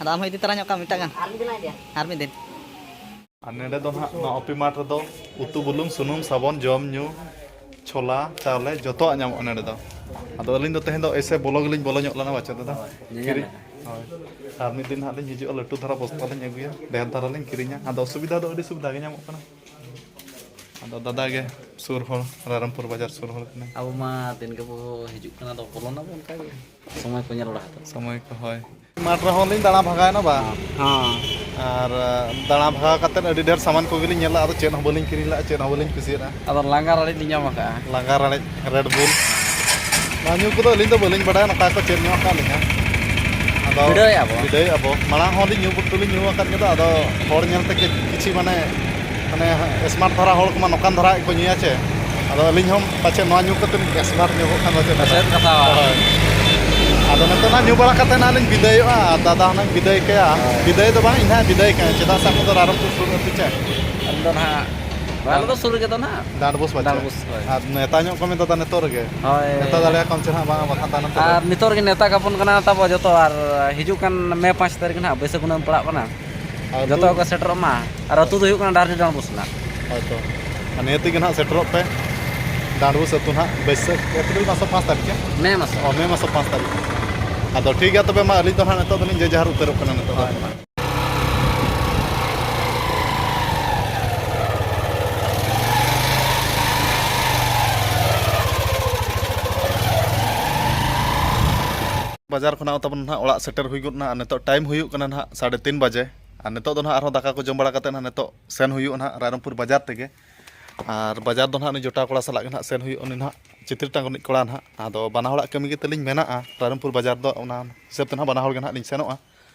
ᱟᱫᱚ ᱟᱢ ᱦᱚᱸ ᱤᱫᱤ ᱛᱚᱨᱟ ᱧᱚᱜ ᱠᱟᱜ ᱢᱮ ᱢᱤᱫᱴᱟᱝ ᱜᱟᱱ᱾ ᱟᱨ ᱢᱤᱫ ᱫᱤᱱ ᱟᱭᱟ᱾ ᱟᱨ ᱢᱤᱫ ᱫᱤᱱ᱾ ᱟᱨ ᱱᱚᱰᱮ ᱫᱚ ᱱᱟᱦᱟᱜ ᱱᱚᱣᱟ ᱚᱯᱤ ᱢᱟᱴ ᱨᱮᱫᱚ ᱩᱛᱩ, ᱵᱩᱞᱩᱝ, ᱥᱩᱱᱩᱢ, ᱥᱟᱵᱚᱱ, ᱡᱚᱢ ᱧᱩ, ᱪᱷᱳᱞᱟ, ᱪᱟᱣᱞᱮ ᱡᱚᱛᱚᱣᱟᱜ ᱧᱟᱢᱚᱜᱼᱟ ᱱᱚᱰᱮ ᱫᱚ᱾ ᱟᱫᱚ ᱟᱹᱞᱤᱧ ᱫᱚ ᱛᱮᱦᱮᱧ ᱫᱚ ᱮᱭᱥᱮ ᱵᱚᱞᱚ ᱜᱮᱞᱤᱧ ᱵᱚᱞᱚ ᱧᱚᱜ ᱞᱮᱱᱟ, ᱵᱟᱪᱟ ᱫᱟᱫᱟ᱾ ᱦᱳᱭ, ᱧᱮᱧᱮᱞ ᱠᱤᱨᱤᱧ᱾ ᱞᱮ᱾ ᱦᱳᱭ᱾ ᱟᱨ ᱢᱤᱫ ᱫᱤᱱ ᱦᱟᱸᱜ ᱞᱤᱧ ᱦᱤᱡᱩᱜᱼᱟ, ᱞᱟᱹᱴᱩ ᱫᱷᱟᱨᱟ ᱵᱚᱥᱛᱟ ᱞᱤᱧ ᱟᱹᱜᱩᱭᱟ, ᱰᱷᱮᱨ ᱫᱷᱟᱨᱟ ᱞᱤᱧ ᱠᱤᱨᱤᱧᱟ᱾ ᱟᱫᱚ ᱚᱥᱩᱵᱤᱫᱷᱟ ᱫᱚ ᱟᱹᱰᱤ ᱥᱩᱵᱤᱫᱷᱟ ᱜᱮ ᱧᱟᱢᱚᱜ ᱠᱟᱱᱟ᱾ ᱟᱫᱚ ᱫᱟᱫᱟ ᱜᱮ ᱥᱩᱨ ᱦᱚᱲ, ᱨᱟᱭᱨᱚᱝᱯᱩᱨ ᱵᱟᱡᱟᱨ ᱥᱩᱨ ᱦᱚᱲ ᱠᱟᱱᱟᱭ᱾ ᱟᱵᱚ ᱢᱟ ᱫᱤᱱ ᱜᱮᱵᱚ ᱦᱤᱡᱩᱜ ᱠᱟᱱᱟ, ᱟᱫᱚ ᱵᱚᱞᱚᱱᱟᱵᱚ ᱚᱱᱠᱟ ᱜᱮ᱾ ᱥᱚᱢᱚᱭ ᱠᱚ ᱧᱮᱞ ᱵᱟᱲᱟ ᱦᱟᱛᱟᱲ᱾ ᱥᱚᱢᱚᱭ ᱠᱚ, ᱦᱳᱭ᱾ ᱢᱟᱴᱷ ᱨᱮᱦᱚᱸ ᱞᱤᱧ ᱫᱟᱬᱟ ᱵᱷᱟᱜᱟᱣᱮᱱᱟ ᱵᱟ᱾ ᱦᱚᱸ᱾ ᱟᱨ, ᱟ, ᱫᱟᱬᱟ ᱵᱷᱟᱜᱟᱣ ᱠᱟᱛᱮᱫ ᱟᱹᱰᱤ ᱰᱷᱮᱨ ᱥᱟᱢᱟᱱ ᱠᱚᱜᱮ ᱞᱤᱧ ᱧᱮᱞ ᱞᱮᱫᱼᱟ, ᱟᱫᱚ ᱪᱮᱫ ᱦᱚᱸ ᱵᱟᱹᱞᱤᱧ ᱠᱤᱨᱤᱧ ᱞᱮᱫᱼᱟ, ᱪᱮᱫ ᱦᱚᱸ ᱵᱟᱹᱞᱤᱧ ᱠᱩᱥᱤᱭᱟᱫᱼᱟ᱾ ᱟᱫᱚ ᱞᱟᱸᱜᱟ ᱨᱟᱲᱮᱡ ᱞᱤᱧ ᱧᱟᱢ ᱟᱠᱟᱫᱼᱟ᱾ ᱞᱟᱸᱜᱟ ᱨᱟᱲᱮᱡ, Red Bull᱾ ᱱᱚᱣᱟ ᱧᱩ ᱠᱚᱫᱚ ᱟᱹᱞᱤᱧ ᱫᱚ ᱵᱟᱹᱞᱤᱧ ᱵᱟᱰᱟᱭᱟ, ᱱᱚᱝᱠᱟ ᱠᱚ ᱪᱮᱫ ᱧᱚᱜ ᱟᱠᱟᱫ ᱞᱤᱧᱟ᱾ ᱟᱫᱚ ᱵᱤᱰᱟᱹᱣᱮᱫᱼᱟ ᱵᱚ᱾ ᱵᱤᱰᱟᱹᱣᱮᱫᱼᱟ ᱵᱚ᱾ ᱢᱟᱲᱟᱝ ᱦᱚᱸᱞᱤᱧ ᱧᱩ ᱵᱚᱞᱛᱮ ᱞᱤᱧ ᱧᱩ ᱟᱠᱟᱫ ᱜᱮᱫᱚ, ᱟᱫᱚ ᱦᱚᱲ ᱧᱮᱞ ᱛᱮ ᱠᱤ-, ᱠᱤᱪᱷᱤ ᱢᱟᱱᱮ, ᱢᱟᱱᱮ smart ᱫᱷᱟᱨᱟ ᱦᱚᱲ ᱠᱚᱢᱟ ᱱᱚᱝᱠᱟᱱ ᱫᱷᱟᱨᱟ ᱜᱮᱠᱚ ᱧᱩᱭᱟ ᱪᱮ᱾ ᱟᱫᱚ ᱟᱹᱞᱤᱧ ᱦᱚᱸ ᱯᱟᱪᱮᱫ ᱱᱚᱣᱟ ᱧᱩ ᱠᱟᱛᱮᱫ ᱞᱤᱧ smart ᱧᱚᱜᱚᱜ ᱠᱷᱟᱱ ᱫᱚ ᱪᱮᱫ ᱫᱷᱟᱨᱟ᱾ ᱥᱮᱛ ᱠᱟᱛᱷᱟ᱾ ᱦᱳᱭ᱾ ᱟᱫᱚ ᱱᱤᱛᱚᱜ ᱱᱟᱜ ᱧᱩ ᱵᱟᱲᱟ ᱠᱟᱛᱮᱫ ᱱᱟᱜ ᱞᱤᱧ ᱵᱤᱫᱟᱹᱭᱚᱜᱼᱟ, ᱟᱨ ᱫᱟᱫᱟ ᱦᱚᱸ ᱱᱟᱜ ᱵᱤᱫᱟᱹᱭ ᱠᱟᱭᱟ᱾ ᱦᱳᱭ᱾ ᱵᱤᱫᱟᱹᱭ ᱫᱚ ᱵᱟᱝ, ᱤᱧ ᱱᱟᱜ ᱵᱤᱫᱟᱹᱭ ᱠᱟᱭᱟ, ᱪᱮᱫᱟᱜ ᱥᱮ ᱟᱠᱚ ᱫᱚ ᱨᱟᱭᱨᱚᱝᱯᱩᱨ ᱥᱩᱨ ᱟᱹᱛᱩ ᱪᱮ᱾ ᱟᱹᱞᱤᱧ ᱫᱚ ᱱᱟᱜ, ᱟᱞᱮ ᱫᱚ ᱥᱩᱨ ᱨᱮᱜᱮ ᱫᱚ ᱱᱟᱜ᱾ ᱰᱟᱸᱰᱵᱳᱥ ᱵᱟᱡᱟᱨ᱾ ᱰᱟᱸᱰᱵᱳᱥ, ᱦᱳᱭ᱾ ᱟᱨ ᱱᱮᱣᱛᱟ ᱧᱚᱜ ᱠᱚᱢᱮ ᱫᱟᱫᱟ ᱱᱤᱛᱚᱜ ᱨᱮᱜᱮ᱾ ᱦᱳᱭ᱾ ᱱᱮᱣᱛᱟ ᱫᱟᱲᱮᱭᱟᱠᱚᱢ ᱪᱮ ᱱᱟᱜ, ᱵᱟᱝ ᱵᱟᱠᱷᱟᱱ ᱛᱟᱭᱱᱚᱢ ᱛᱮᱫᱚ᱾ ᱟᱨ ᱱᱤᱛᱚᱜ ᱨᱮᱜᱮ ᱱᱮᱣᱛᱟ ᱠᱟᱵᱚᱱ ᱠᱟᱱᱟ ᱛᱟᱵᱚ ᱡᱚᱛᱚ, ᱟᱨ ᱦᱤᱡᱩᱜ ᱠᱟᱱ ᱢᱮ ᱯᱟᱸᱪ ᱛᱟᱹᱨᱤᱠᱷ ᱱᱟᱜ ᱵᱟᱹᱭᱥᱟᱹᱠᱷ ᱠᱩᱱᱟᱹᱢᱤ ᱯᱟᱲᱟᱜ ᱠᱟᱱᱟ᱾ ᱟᱨ ᱡᱚᱛᱚ ᱟᱹᱛᱩ ᱠᱚ ᱥᱮᱴᱮᱨᱚᱜ ᱢᱟ᱾ ᱟᱨ ᱟᱹᱛᱩ ᱫᱚ ᱦᱩᱭᱩᱜ ᱠᱟᱱᱟ ᱰᱟᱦᱟᱨᱰᱤ ᱰᱟᱸᱰᱵᱳᱥ ᱱᱟᱜ᱾ ᱦᱳᱭ ᱛᱚ᱾ ᱟᱨ ᱱᱤᱭᱟᱹ ᱛᱮᱜᱮ ᱱᱟᱜ ᱥᱮᱴᱮᱨᱚᱜ ᱯᱮ᱾ ᱰᱟᱸᱰᱵᱳᱥ ᱟᱹᱛᱩ ᱱᱟᱜ ᱵᱟᱹᱭᱥᱟᱹᱠᱷ, ᱮᱯᱨᱤᱞ ᱢᱟᱥ ᱯᱟᱸᱪ ᱛᱟᱹᱨᱤᱠᱷ ᱜᱮ? ᱢᱮ ᱢᱟᱥ᱾ ᱚ, ᱢᱮ ᱢᱟᱥ ᱯᱟᱸᱪ ᱛᱟᱹᱨᱤᱠᱷ᱾ ᱟᱫᱚ ᱴᱷᱤᱠ ᱜᱮᱭᱟ ᱛᱚᱵᱮ, ᱢᱟ ᱟᱹᱞᱤᱧ ᱫᱚ ᱱᱟᱜ ᱱᱤᱛᱚᱜ ᱫᱚᱞᱤᱧ ᱡᱮ ᱡᱟᱦᱟᱨ ᱩᱛᱟᱹᱨᱚᱜ ᱠᱟᱱᱟ ᱱᱤᱛᱚᱜ ᱫᱚ᱾ ᱦᱳᱭ᱾ ᱵᱟᱡᱟᱨ ᱠᱷᱚᱱᱟᱜ ᱛᱟᱵᱚᱱ ᱱᱟᱦᱟᱜ ᱚᱲᱟᱜ ᱥᱮᱴᱮᱨ ᱦᱩᱭ ᱜᱚᱫ ᱮᱱᱟ᱾ ᱟᱨ ᱱᱤᱛᱚᱜ ᱴᱟᱭᱤᱢ ᱦᱩᱭᱩᱜ ᱠᱟᱱᱟ ᱱᱟᱦᱟᱜ ᱥᱟᱲᱮ ᱛᱤᱱ ᱵᱟᱡᱮ᱾ ᱟᱨ ᱱᱤᱛᱚᱜ ᱫᱚ ᱱᱟᱦᱟᱜ ᱟᱨᱦᱚᱸ ᱫᱟᱠᱟ ᱠᱚ ᱡᱚᱢ ᱵᱟᱲᱟ ᱠᱟᱛᱮᱫ ᱱᱟᱦᱟᱜ ᱱᱤᱛᱚᱜ ᱥᱮᱱ ᱦᱩᱭᱩᱜᱼᱟ ᱱᱟᱦᱟᱜ ᱨᱟᱭᱨᱚᱝᱯᱩᱨ ᱵᱟᱡᱟᱨ ᱛᱮᱜᱮ᱾ ᱟᱨ ᱵᱟᱡᱟᱨ ᱫᱚ ᱱᱟᱦᱟᱜ ᱩᱱᱤ ᱡᱚᱴᱟᱣ ᱠᱚᱲᱟ ᱥᱟᱞᱟᱜ ᱜᱮ ᱱᱟᱦᱟᱜ ᱥᱮᱱ ᱦᱩᱭᱩᱜᱼᱟ, ᱩᱱᱤ ᱱᱟᱦᱟᱜ ᱪᱤᱛᱨᱤ ᱴᱟᱸᱜᱚᱱᱤᱡ ᱠᱚᱲᱟ ᱱᱟᱦᱟᱜ᱾ ᱟᱫᱚ ᱵᱟᱱᱟ ᱦᱚᱲᱟᱜ ᱠᱟᱹᱢᱤ ᱜᱮ ᱛᱟᱹᱞᱤᱧ ᱢᱮᱱᱟᱜᱼᱟ ᱨᱟᱭᱨᱚᱝᱯᱩᱨ ᱵᱟᱡᱟᱨ ᱫᱚ, ᱚᱱᱟ ᱦᱤᱥᱟᱹᱵ ᱛᱮ ᱱᱟᱦᱟᱜ ᱵᱟᱱᱟ ᱦᱚᱲ ᱜᱮ ᱱᱟᱦᱟᱜ ᱞᱤᱧ ᱥᱮᱱᱚᱜᱼᱟ᱾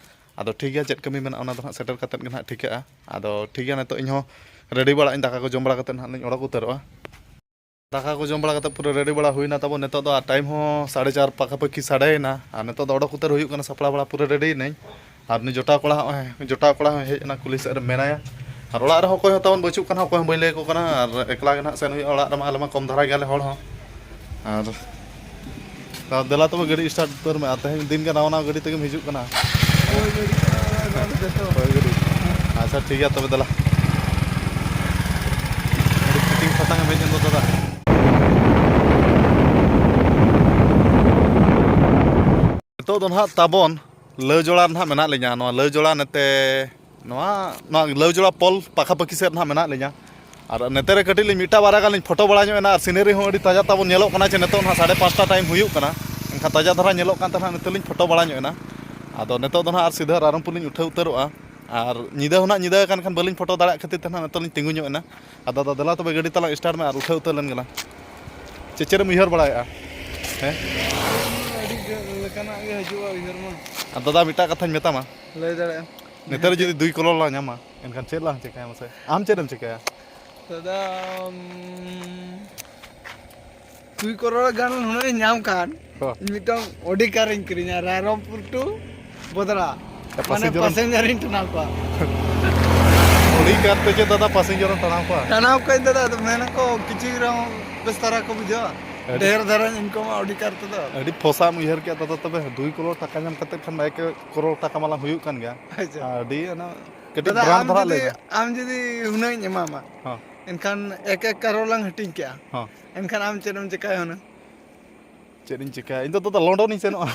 ᱟᱫᱚ ᱴᱷᱤᱠ ᱜᱮᱭᱟ, ᱪᱮᱫ ᱠᱟᱹᱢᱤ ᱢᱮᱱᱟᱜᱼᱟ, ᱚᱱᱟ ᱫᱚ ᱦᱟᱸᱜ ᱥᱮᱴᱮᱨ ᱠᱟᱛᱮᱫ ᱜᱮ ᱦᱟᱸᱜ ᱴᱷᱤᱠᱟᱹᱜᱼᱟ᱾ ᱟᱫᱚ ᱴᱷᱤᱠ ᱜᱮᱭᱟ, ᱱᱤᱛᱚᱜ ᱤᱧ ᱦᱚᱸ ᱨᱮᱰᱤ ᱵᱟᱲᱟᱜ ᱟᱹᱧ, ᱫᱟᱠᱟ ᱠᱚ ᱡᱚᱢ ᱵᱟᱲᱟ ᱠᱟᱛᱮᱫ ᱦᱟᱸᱜ ᱞᱤᱧ ᱚᱰᱚᱠ ᱩᱛᱟᱹᱨᱚᱜᱼᱟ᱾ ᱫᱟᱠᱟ ᱠᱚ ᱡᱚᱢ ᱵᱟᱲᱟ ᱠᱟᱛᱮᱫ ᱯᱩᱨᱟᱹ ᱨᱮᱰᱤ ᱵᱟᱲᱟ ᱦᱩᱭᱱᱟ ᱛᱟᱵᱚᱱ᱾ ᱱᱤᱛᱚᱜ ᱫᱚ ᱟᱨ ᱴᱟᱭᱤᱢ ᱦᱚᱸ ᱥᱟᱲᱮ ᱪᱟᱨ ᱯᱟᱠᱟᱯᱟᱠᱤ ᱥᱟᱰᱮᱭᱮᱱᱟ, ᱟᱨ ᱱᱤᱛᱚᱜ ᱫᱚ ᱚᱰᱚᱠ ᱩᱛᱟᱹᱨ ᱦᱩᱭᱩᱜ ᱠᱟᱱᱟ, ᱥᱟᱯᱲᱟᱣ ᱵᱟᱲᱟ ᱯᱩᱨᱟᱹ ᱨᱮᱰᱤᱭᱮᱱᱟᱹᱧ᱾ ᱟᱨ ᱩᱱᱤ ᱡᱚᱴᱟᱣ ᱠᱚᱲᱟ ᱦᱚᱸ, ᱡᱚᱴᱟᱣ ᱠᱚᱲᱟ ᱦᱚᱸ ᱦᱮᱡ ᱮᱱᱟ, ᱠᱩᱞᱦᱤ ᱥᱮᱫ ᱨᱮ ᱢᱮᱱᱟᱭᱟ᱾ ᱟᱨ ᱚᱲᱟᱜ ᱨᱮᱦᱚᱸ ᱚᱠᱚᱭ ᱦᱚᱸ ᱛᱟᱵᱚᱱ ᱵᱟᱹᱪᱩᱜ ᱠᱟᱱᱟ, ᱚᱠᱚᱭ ᱦᱚᱸ ᱵᱟᱹᱧ ᱞᱟᱹᱭ ᱟᱠᱚ ᱠᱟᱱᱟ, ᱟᱨ ᱮᱠᱞᱟ ᱜᱮ ᱱᱟᱦᱟᱜ ᱥᱮᱱ ᱦᱩᱭᱩᱜᱼᱟ ᱚᱲᱟᱜ ᱨᱮᱢᱟ, ᱟᱞᱮ ᱢᱟ ᱠᱚᱢ ᱫᱷᱟᱨᱟ ᱜᱮᱭᱟᱞᱮ ᱦᱚᱲ ᱦᱚᱸ᱾ ᱟᱨ ᱫᱮᱞᱟ ᱛᱚᱵᱮ ᱜᱟᱹᱰᱤ ᱥᱴᱟᱨᱴ ᱩᱛᱟᱹᱨ ᱢᱮ, ᱟᱨ ᱛᱮᱦᱮᱧ ᱫᱤᱱ ᱜᱮ ᱱᱟᱣᱟ ᱱᱟᱣᱟ ᱜᱟᱹᱰᱤ ᱛᱮᱜᱮᱢ ᱦᱤᱡᱩᱜ ᱠᱟᱱᱟ᱾ ᱦᱳᱭ, ᱜᱟᱹᱰᱤ ᱠᱚ ᱱᱚᱣᱟ ᱫᱚ ᱡᱚᱛᱚ᱾ ᱦᱳᱭ, ᱜᱟᱹᱰᱤ᱾ ᱟᱪᱪᱷᱟ, ᱴᱷᱤᱠ ᱜᱮᱭᱟ ᱛᱚᱵᱮ, ᱫᱮᱞᱟ᱾ ᱟᱹᱰᱤ ᱯᱷᱤᱴᱤᱝ ᱯᱷᱟᱴᱟᱝ ᱮᱢ ᱦᱮᱡ ᱮᱱ ᱫᱚ, ᱫᱟᱫᱟ᱾ ᱱᱤᱛᱚᱜ ᱫᱚ ᱱᱟᱦᱟᱜ ᱛᱟᱵᱚᱱ ᱞᱟᱹᱣᱡᱚᱲᱟ ᱨᱮ ᱱᱟᱦᱟᱜ ᱢᱮᱱᱟᱜ ᱞᱤᱧᱟ᱾ ᱱᱚᱣᱟ ᱞᱟᱹᱣᱡᱚᱲᱟ ᱱᱚᱛᱮ, ᱱᱚᱣᱟ, ᱱᱚᱣᱟ ᱞᱟᱹᱣᱡᱚᱲᱟ ᱯᱳᱞ ᱯᱟᱠᱷᱟ ᱯᱟᱹᱠᱷᱤ ᱥᱮᱫ ᱱᱟᱦᱟᱜ ᱢᱮᱱᱟᱜ ᱞᱤᱧᱟ᱾ ᱟᱨ ᱱᱚᱛᱮ ᱨᱮ ᱠᱟᱹᱴᱤᱡ ᱞᱤᱧ ᱢᱤᱫᱴᱟᱝ ᱵᱟᱨᱭᱟ ᱜᱟᱱ ᱞᱤᱧ ᱯᱷᱳᱴᱳ ᱵᱟᱲᱟ ᱧᱚᱜ ᱮᱱᱟ, ᱟᱨ ᱥᱤᱱᱟᱨᱤ ᱦᱚᱸ ᱟᱹᱰᱤ ᱛᱟᱡᱟ ᱛᱟᱵᱚᱱ ᱧᱮᱞᱚᱜ ᱠᱟᱱᱟ, ᱡᱮ ᱱᱤᱛᱚᱜ ᱱᱟᱦᱟᱜ ᱥᱟᱲᱮ ᱯᱟᱸᱪᱴᱟ ᱴᱟᱭᱤᱢ ᱦᱩᱭᱩᱜ ᱠᱟᱱᱟ᱾ ᱮᱱᱠᱷᱟᱱ ᱛᱟᱡᱟ ᱫᱷᱟᱨᱟ ᱧᱮᱞᱚᱜ ᱠᱟᱱ ᱛᱟᱦᱮᱱᱟ, ᱱᱤᱛᱚᱜ ᱞᱤᱧ ᱯᱷᱳᱴᱳ ᱵᱟᱲᱟ ᱧᱚᱜ ᱮᱱᱟ᱾ ᱟᱫᱚ ᱱᱤᱛᱚᱜ ᱫᱚ ᱱᱟᱦᱟᱜ ᱟᱨ ᱥᱤᱫᱷᱟᱹ ᱨᱟᱭᱨᱚᱝᱯᱩᱨ ᱞᱤᱧ ᱩᱴᱷᱟᱹᱣ ᱩᱛᱟᱹᱨᱚᱜᱼᱟ᱾ ᱟᱨ ᱧᱤᱫᱟᱹ ᱦᱚᱸ ᱱᱟᱦᱟᱜ ᱧᱤᱫᱟᱹ ᱟᱠᱟᱱ ᱠᱷᱟᱱ ᱵᱟᱹᱞᱤᱧ ᱯᱷᱳᱴᱳ ᱫᱟᱲᱮᱭᱟᱜ ᱠᱷᱟᱹᱛᱤᱨ ᱛᱮ ᱱᱟᱦᱟᱜ ᱱᱤᱛᱚᱜ ᱞᱤᱧ ᱛᱤᱸᱜᱩ ᱧᱚᱜ ᱮᱱᱟ᱾ ᱟᱫᱚ ᱫᱟᱫᱟ, ᱫᱮᱞᱟ ᱛᱚᱵᱮ ᱜᱟᱹᱰᱤ ᱛᱟᱞᱟᱝ ᱥᱴᱟᱨᱴ ᱢᱮ ᱟᱨ ᱩᱴᱷᱟᱹᱣ ᱩᱛᱟᱹᱨ ᱞᱮᱱ ᱜᱮᱞᱟᱝ᱾ ᱪᱮᱫ, ᱪᱮᱫ ᱮᱢ ᱩᱭᱦᱟᱹᱨ ᱵᱟᱲᱟᱭᱮᱫᱼᱟ? ᱦᱮᱸ? ᱟᱹᱰᱤ ᱞᱮᱠᱟᱱᱟᱜ ᱜᱮ ᱦᱤᱡᱩᱜᱼᱟ ᱩᱭᱦᱟᱹᱨ ᱢᱟ᱾ ᱟᱨ ᱫᱟᱫᱟ, ᱢᱤᱫᱴᱟᱝ ᱠᱟᱛᱷᱟᱧ ᱢᱮᱛᱟᱢᱟ᱾ ᱞᱟᱹᱭ ᱫᱟᱲᱮᱭᱟᱜᱼᱟ᱾ ᱱᱮᱛᱟᱨ ᱡᱩᱫᱤ ᱫᱩᱭ ᱠᱚᱨᱳᱲ ᱞᱟᱝ ᱧᱟᱢᱟ, ᱮᱱᱠᱷᱟᱱ ᱪᱮᱫ ᱞᱟᱝ ᱪᱤᱠᱟᱹᱭᱟ ᱢᱟᱥᱮ? ᱟᱢ ᱪᱮᱫ ᱮᱢ ᱪᱤᱠᱟᱹᱭᱟ? ᱫᱟᱫᱟ, ᱩᱢ, ᱫᱩᱭ ᱠᱚᱨᱳᱲ ᱜᱟᱱ ᱦᱩᱱᱟᱹᱝ ᱤᱧ ᱧᱟᱢ ᱠᱷᱟᱱ, ᱦᱚᱸ᱾ ᱤᱧ ᱢᱤᱫᱴᱟᱝ ᱚᱰᱤ ᱠᱟᱨ ᱤᱧ ᱠᱤᱨᱤᱧᱟ, ᱨᱟᱭᱨᱚᱝᱯᱩᱨ to ᱵᱚᱫᱽᱲᱟ᱾ ᱮ, ᱢᱟᱱᱮ passenger ᱮᱢ ᱯᱟᱥᱮᱧᱡᱟᱨ ᱤᱧ ᱴᱟᱱᱟᱣ ᱠᱚᱣᱟ᱾ ᱚᱰᱤ ᱠᱟᱨ ᱛᱮ ᱪᱮᱫ ᱫᱟᱫᱟ ᱯᱟᱥᱮᱧᱡᱟᱨ ᱮᱢ ᱴᱟᱱᱟᱣ ᱠᱚᱣᱟ? ᱴᱟᱱᱟᱣ ᱠᱚᱣᱟᱧ ᱫᱟᱫᱟ, ᱟᱫᱚ ᱢᱮᱱᱟ ᱠᱚ ᱠᱤᱪᱷᱩ ᱨᱮᱦᱚᱸ ᱵᱮᱥ ᱫᱷᱟᱨᱟ ᱠᱚ ᱵᱩᱡᱷᱟᱹᱣᱟ᱾ ᱟᱹᱰᱤ ᱰᱷᱮᱨ ᱫᱷᱟᱨᱟᱧ ᱤᱱᱠᱟᱢᱟ ᱚᱰᱤ ᱠᱟᱨ ᱛᱮᱫᱚ᱾ ᱟᱹᱰᱤ ᱯᱷᱚᱥᱟᱢ ᱩᱭᱦᱟᱹᱨ ᱠᱮᱫ ᱫᱟᱫᱟ, ᱛᱚᱵᱮ ᱫᱩᱭ ᱠᱚᱨᱳᱲ ᱴᱟᱠᱟ ᱧᱟᱢ ᱠᱟᱛᱮ ᱠᱷᱟᱱ ᱢᱟ ᱮᱠ ᱠᱚᱨᱳᱲ ᱴᱟᱠᱟ ᱢᱟᱞᱟᱝ ᱦᱩᱭᱩᱜ ᱠᱟᱱ ᱜᱮᱭᱟ᱾ ᱟᱪᱪᱷᱟ᱾ ᱟᱹᱰᱤ ᱚᱱᱟ ᱠᱟᱹᱴᱤᱡ ᱫᱟᱫᱟ, brand ᱟᱢ ᱫᱷᱟᱨᱟ ᱡᱩᱫᱤ, ᱞᱟᱹᱭ ᱢᱮ᱾ ᱟᱢ ᱡᱩᱫᱤ ᱦᱩᱱᱟᱹᱝ ᱤᱧ ᱮᱢᱟᱢᱟ, ᱦᱚᱸ᱾ ᱮᱱᱠᱷᱟᱱ ᱮᱠ ᱮᱠ ᱠᱟᱨᱳᱲ ᱞᱟᱝ ᱦᱟᱹᱴᱤᱧ ᱠᱮᱜᱼᱟ᱾ ᱦᱚᱸ᱾ ᱮᱱᱠᱷᱟᱱ ᱟᱢ ᱪᱮᱫ ᱮᱢ ᱪᱮᱠᱟᱭᱟ ᱦᱩᱱᱟᱹᱝ? ᱪᱮᱫ ᱤᱧ ᱪᱮᱠᱟᱭᱟ? ᱤᱧ ᱫᱚ ᱫᱟᱫᱟ ᱞᱚᱱᱰᱚᱱᱤᱧ ᱥᱮᱱᱚᱜᱼᱟ᱾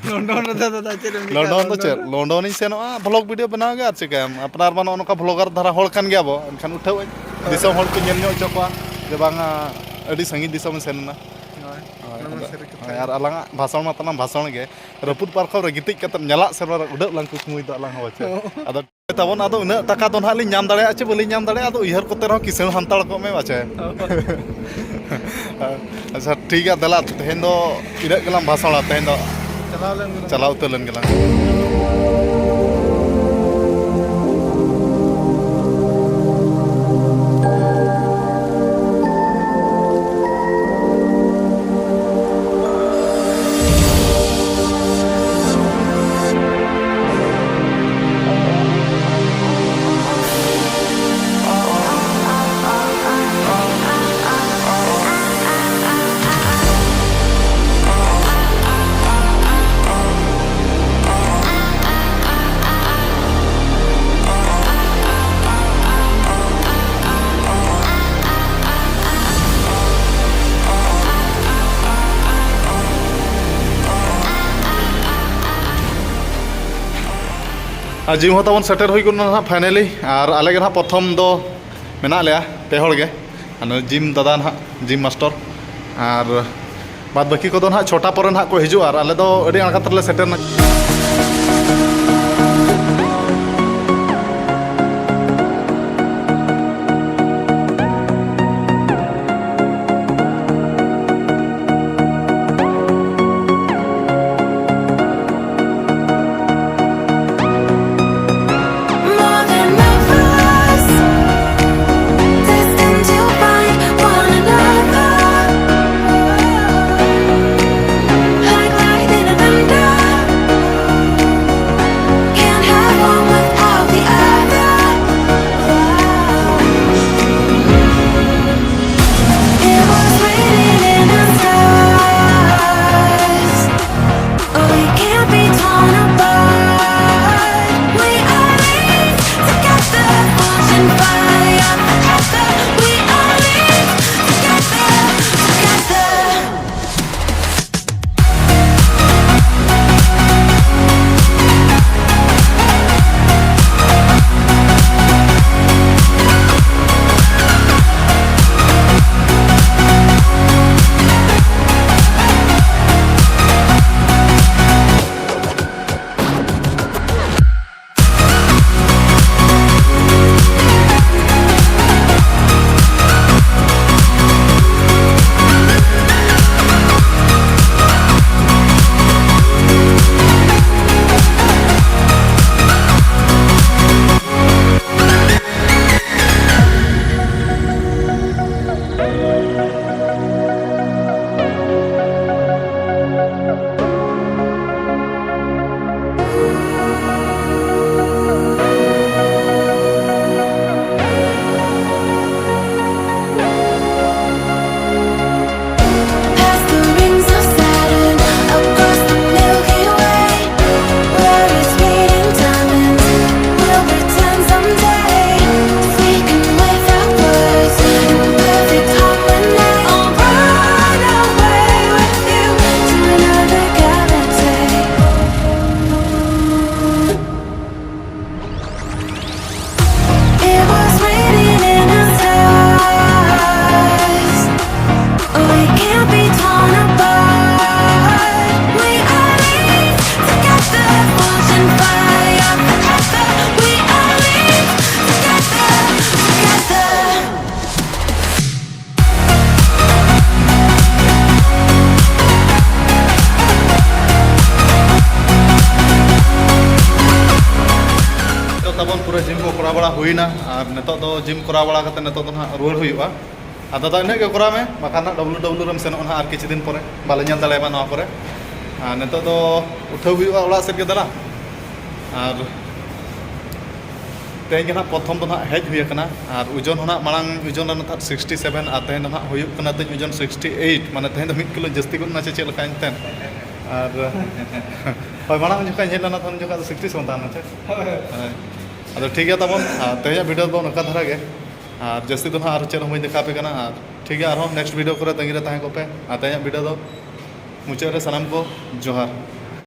ᱞᱚᱱᱰᱚᱱ ᱨᱮᱫᱚ ᱫᱟᱫᱟ ᱪᱮᱫ ᱮᱢ ᱪᱮᱠᱟᱭᱟ ᱞᱚᱱᱰᱚᱱ ᱫᱚ ᱞᱚᱱᱰᱚᱱ ᱪᱮᱫ? ᱨᱮ? ᱞᱚᱱᱰᱚᱱᱤᱧ ᱥᱮᱱᱚᱜᱼᱟ, vlog video ᱵᱮᱱᱟᱣ ᱜᱮ, ᱟᱨ ᱪᱤᱠᱟᱹᱭᱟᱢ? ᱟᱯᱱᱟᱨ ᱢᱟ ᱱᱚᱜᱼᱚ ᱱᱚᱝᱠᱟ vlogger ᱫᱷᱟᱨᱟ ᱦᱚᱲ ᱠᱟᱱ ᱜᱮᱭᱟ ᱵᱚ, ᱮᱱᱠᱷᱟᱱ ᱩᱴᱷᱟᱹᱣᱟᱹᱧ᱾ ᱦᱳᱭ᱾ ᱫᱤᱥᱚᱢ ᱦᱚᱲ ᱠᱚ ᱧᱮᱞ ᱧᱚᱜ ᱦᱚᱪᱚ ᱠᱚᱣᱟ ᱡᱮ ᱵᱟᱝᱟ, ᱟᱹᱰᱤ ᱥᱟᱺᱜᱤᱧ ᱫᱤᱥᱚᱢᱮ ᱥᱮᱱ ᱮᱱᱟ᱾ ᱦᱳᱭ, ᱦᱳᱭ, ᱚᱱᱟ ᱢᱟ ᱟᱫᱚ, ᱥᱟᱹᱨᱤ ᱠᱟᱛᱷᱟ ᱦᱳᱭ, ᱜᱮ᱾ ᱟᱨ ᱟᱞᱟᱝᱟᱜ ᱵᱷᱟᱥᱚᱬ ᱢᱟ ᱛᱟᱞᱟᱝ ᱵᱷᱟᱥᱚᱬ ᱜᱮ᱾ ᱨᱟᱹᱯᱩᱫ ᱯᱟᱨᱠᱚᱢ ᱨᱮ ᱜᱤᱛᱤᱡ ᱠᱟᱛᱮᱫ ᱧᱟᱞᱟᱜ ᱥᱮᱨᱢᱟ ᱨᱮ ᱩᱰᱟᱹᱜ ᱞᱟᱝ ᱠᱩᱠᱢᱩᱭᱮᱫᱟ ᱟᱞᱟᱝ ᱦᱚᱸ, ᱯᱟᱪᱮ᱾ ᱦᱳᱭ᱾ ᱟᱫᱚ ᱛᱟᱵᱚᱱ, ᱟᱫᱚ ᱩᱱᱟᱹᱜ ᱴᱟᱠᱟ ᱫᱚ ᱱᱟᱦᱟᱜ ᱞᱤᱧ ᱧᱟᱢ ᱫᱟᱲᱮᱭᱟᱜᱼᱟ ᱪᱮ ᱵᱟᱹᱞᱤᱧ ᱧᱟᱢ ᱫᱟᱲᱮᱭᱟᱜᱼᱟ, ᱟᱫᱚ ᱩᱭᱦᱟᱹᱨ ᱠᱚᱛᱮ ᱨᱮᱦᱚᱸ ᱠᱤᱥᱟᱹᱬ ᱦᱟᱱᱛᱟᱲ ᱠᱚᱜ ᱢᱮ ᱯᱟᱪᱮ᱾ ᱦᱳᱭ᱾ ᱟᱪᱪᱷᱟ, ᱴᱷᱤᱠ ᱜᱮᱭᱟ, ᱫᱮᱞᱟ, ᱛᱮᱦᱮᱧ ᱫᱚ ᱤᱱᱟᱹᱜ ᱜᱮᱞᱟᱝ ᱵᱷᱟᱥᱚᱬᱟ ᱛᱮᱦᱮᱧ ᱫᱚ᱾ ᱪᱟᱞᱟᱣ ᱩᱛᱟᱹᱨ ᱞᱮᱱ ᱜᱮᱞᱟᱝ᱾ ᱟᱨ ᱡᱤᱢ ᱦᱚᱸ ᱛᱟᱵᱚᱱ ᱥᱮᱴᱮᱨ ᱦᱩᱭ ᱜᱚᱫ ᱮᱱᱟ ᱱᱟᱦᱟᱜ finally᱾ ᱟᱨ ᱟᱞᱮ ᱜᱮ ᱱᱟᱦᱟᱜ ᱯᱨᱚᱛᱷᱚᱢ ᱫᱚ ᱢᱮᱱᱟᱜ ᱞᱮᱭᱟ ᱯᱮ ᱦᱚᱲ ᱜᱮ᱾ ᱟᱨ ᱱᱩᱭ ᱡᱤᱢ ᱫᱟᱫᱟ ᱱᱟᱦᱟᱜ, ᱡᱤᱢ ᱢᱟᱥᱴᱟᱨ, ᱟᱨ ᱵᱟᱫ ᱵᱟᱹᱠᱤ ᱠᱚᱫᱚ ᱱᱟᱦᱟᱜ ᱪᱷᱚᱴᱟ ᱯᱚᱨᱮ ᱱᱟᱦᱟᱜ ᱠᱚ ᱦᱤᱡᱩᱜᱼᱟ᱾ ᱟᱨ ᱟᱞᱮ ᱫᱚ ᱟᱹᱰᱤ ᱟᱬᱜᱟᱛ ᱨᱮᱞᱮ ᱥᱮᱴᱮᱨ ᱮᱱᱟ᱾ More than lovers, destined to find one another. Like lightning and thunder, ᱛᱟᱵᱚᱱ ᱯᱩᱨᱟᱹ ᱡᱤᱢ ᱠᱚ ᱠᱚᱨᱟᱣ ᱵᱟᱲᱟ ᱦᱩᱭᱱᱟ, ᱟᱨ ᱱᱤᱛᱚᱜ ᱫᱚ ᱡᱤᱢ ᱠᱚᱨᱟᱣ ᱵᱟᱲᱟ ᱠᱟᱛᱮ ᱱᱤᱛᱚᱜ ᱫᱚ ᱱᱟᱦᱟᱜ ᱨᱩᱣᱟᱹᱲ ᱦᱩᱭᱩᱜᱼᱟ᱾ ᱟᱨ ᱫᱟᱫᱟ, ᱤᱱᱟᱹᱜ ᱜᱮ ᱠᱚᱨᱟᱣ ᱢᱮ, ᱵᱟᱠᱷᱟᱱ ᱱᱟᱦᱟᱜ ᱰᱟᱵᱞᱩ ᱰᱟᱵᱞᱩ ᱨᱮᱢ ᱥᱮᱱᱚᱜᱼᱟ ᱱᱟᱦᱟᱜ ᱟᱨ ᱠᱤᱪᱷᱩ ᱫᱤᱱ ᱯᱚᱨᱮ, ᱵᱟᱞᱮ ᱧᱮᱞ ᱫᱟᱲᱮᱭᱟᱢᱟ ᱱᱚᱣᱟ ᱠᱚᱨᱮ᱾ ᱟᱨ ᱱᱤᱛᱚᱜ ᱫᱚ ᱩᱴᱷᱟᱹᱣ ᱦᱩᱭᱩᱜᱼᱟ ᱚᱲᱟᱜ ᱥᱮᱫ ᱜᱮ ᱫᱟᱫᱟ᱾ ᱟᱨ ᱛᱮᱦᱮᱧ ᱜᱮ ᱱᱟᱦᱟᱜ ᱯᱨᱚᱛᱷᱚᱢ ᱫᱚ ᱱᱟᱦᱟᱜ ᱦᱮᱡ ᱦᱩᱭ ᱟᱠᱟᱱᱟ, ᱟᱨ ᱳᱡᱚᱱ ᱦᱚᱸ ᱱᱟᱦᱟᱜ ᱢᱟᱲᱟᱝ ᱳᱡᱚᱱ ᱞᱮᱱᱟ ᱱᱟᱦᱟᱜ ᱥᱤᱠᱥᱴᱤ ᱥᱮᱵᱷᱮᱱ, ᱟᱨ ᱛᱮᱦᱮᱧ ᱫᱚ ᱱᱟᱦᱟᱜ ᱦᱩᱭᱩᱜ ᱠᱟᱱᱟ ᱛᱤᱧ ᱳᱡᱚᱱ ᱥᱤᱠᱥᱴᱤ ᱮᱭᱤᱴ, ᱢᱟᱱᱮ ᱛᱮᱦᱮᱧ ᱫᱚ ᱢᱤᱫ ᱠᱤᱞᱳ ᱡᱟᱹᱥᱛᱤ ᱜᱚᱫ ᱮᱱᱟ ᱪᱮ ᱪᱮᱫ ᱞᱮᱠᱟ ᱮᱱᱛᱮᱫ᱾ ᱟᱨ ᱦᱳᱭ, ᱢᱟᱲᱟᱝ ᱡᱚᱠᱷᱚᱱ ᱤᱧ ᱦᱮᱡ ᱞᱮᱱᱟ ᱛᱚᱠᱷᱚᱱ ᱡᱚᱠᱷᱚᱱ ᱫᱚ ᱥᱤᱠᱥᱴᱤ ᱥᱮᱵᱷᱮᱱ ᱛᱟᱦᱮᱸ ᱞᱮᱱᱟ ᱪᱮ? ᱦᱳᱭ᱾ ᱟᱫᱚ ᱴᱷᱤᱠ ᱜᱮᱭᱟ ᱛᱟᱵᱚᱱ, ᱟᱨ ᱛᱮᱦᱮᱧᱟᱜ ᱵᱷᱤᱰᱤᱭᱳ ᱫᱚ ᱱᱚᱝᱠᱟ ᱫᱷᱟᱨᱟ ᱜᱮ, ᱟᱨ ᱡᱟᱹᱥᱛᱤ ᱫᱚ ᱱᱟᱦᱟᱜ ᱟᱨ ᱪᱮᱫ ᱦᱚᱸ ᱵᱟᱹᱧ ᱫᱮᱠᱷᱟᱣ ᱟᱯᱮ ᱠᱟᱱᱟ᱾ ᱟᱨ ᱴᱷᱤᱠ ᱜᱮᱭᱟ, ᱟᱨᱦᱚᱸ ᱱᱮᱠᱥᱴ ᱵᱷᱤᱰᱤᱭᱳ ᱠᱚᱨᱮ ᱛᱟᱺᱜᱤ ᱨᱮ ᱛᱟᱦᱮᱸ ᱠᱚᱜ ᱯᱮ᱾ ᱟᱨ ᱛᱮᱦᱮᱧᱟᱜ ᱵᱷᱤᱰᱤᱭᱳ ᱫᱚ ᱢᱩᱪᱟᱹᱫ ᱨᱮ ᱥᱟᱱᱟᱢ ᱠᱚ ᱡᱚᱦᱟᱨ᱾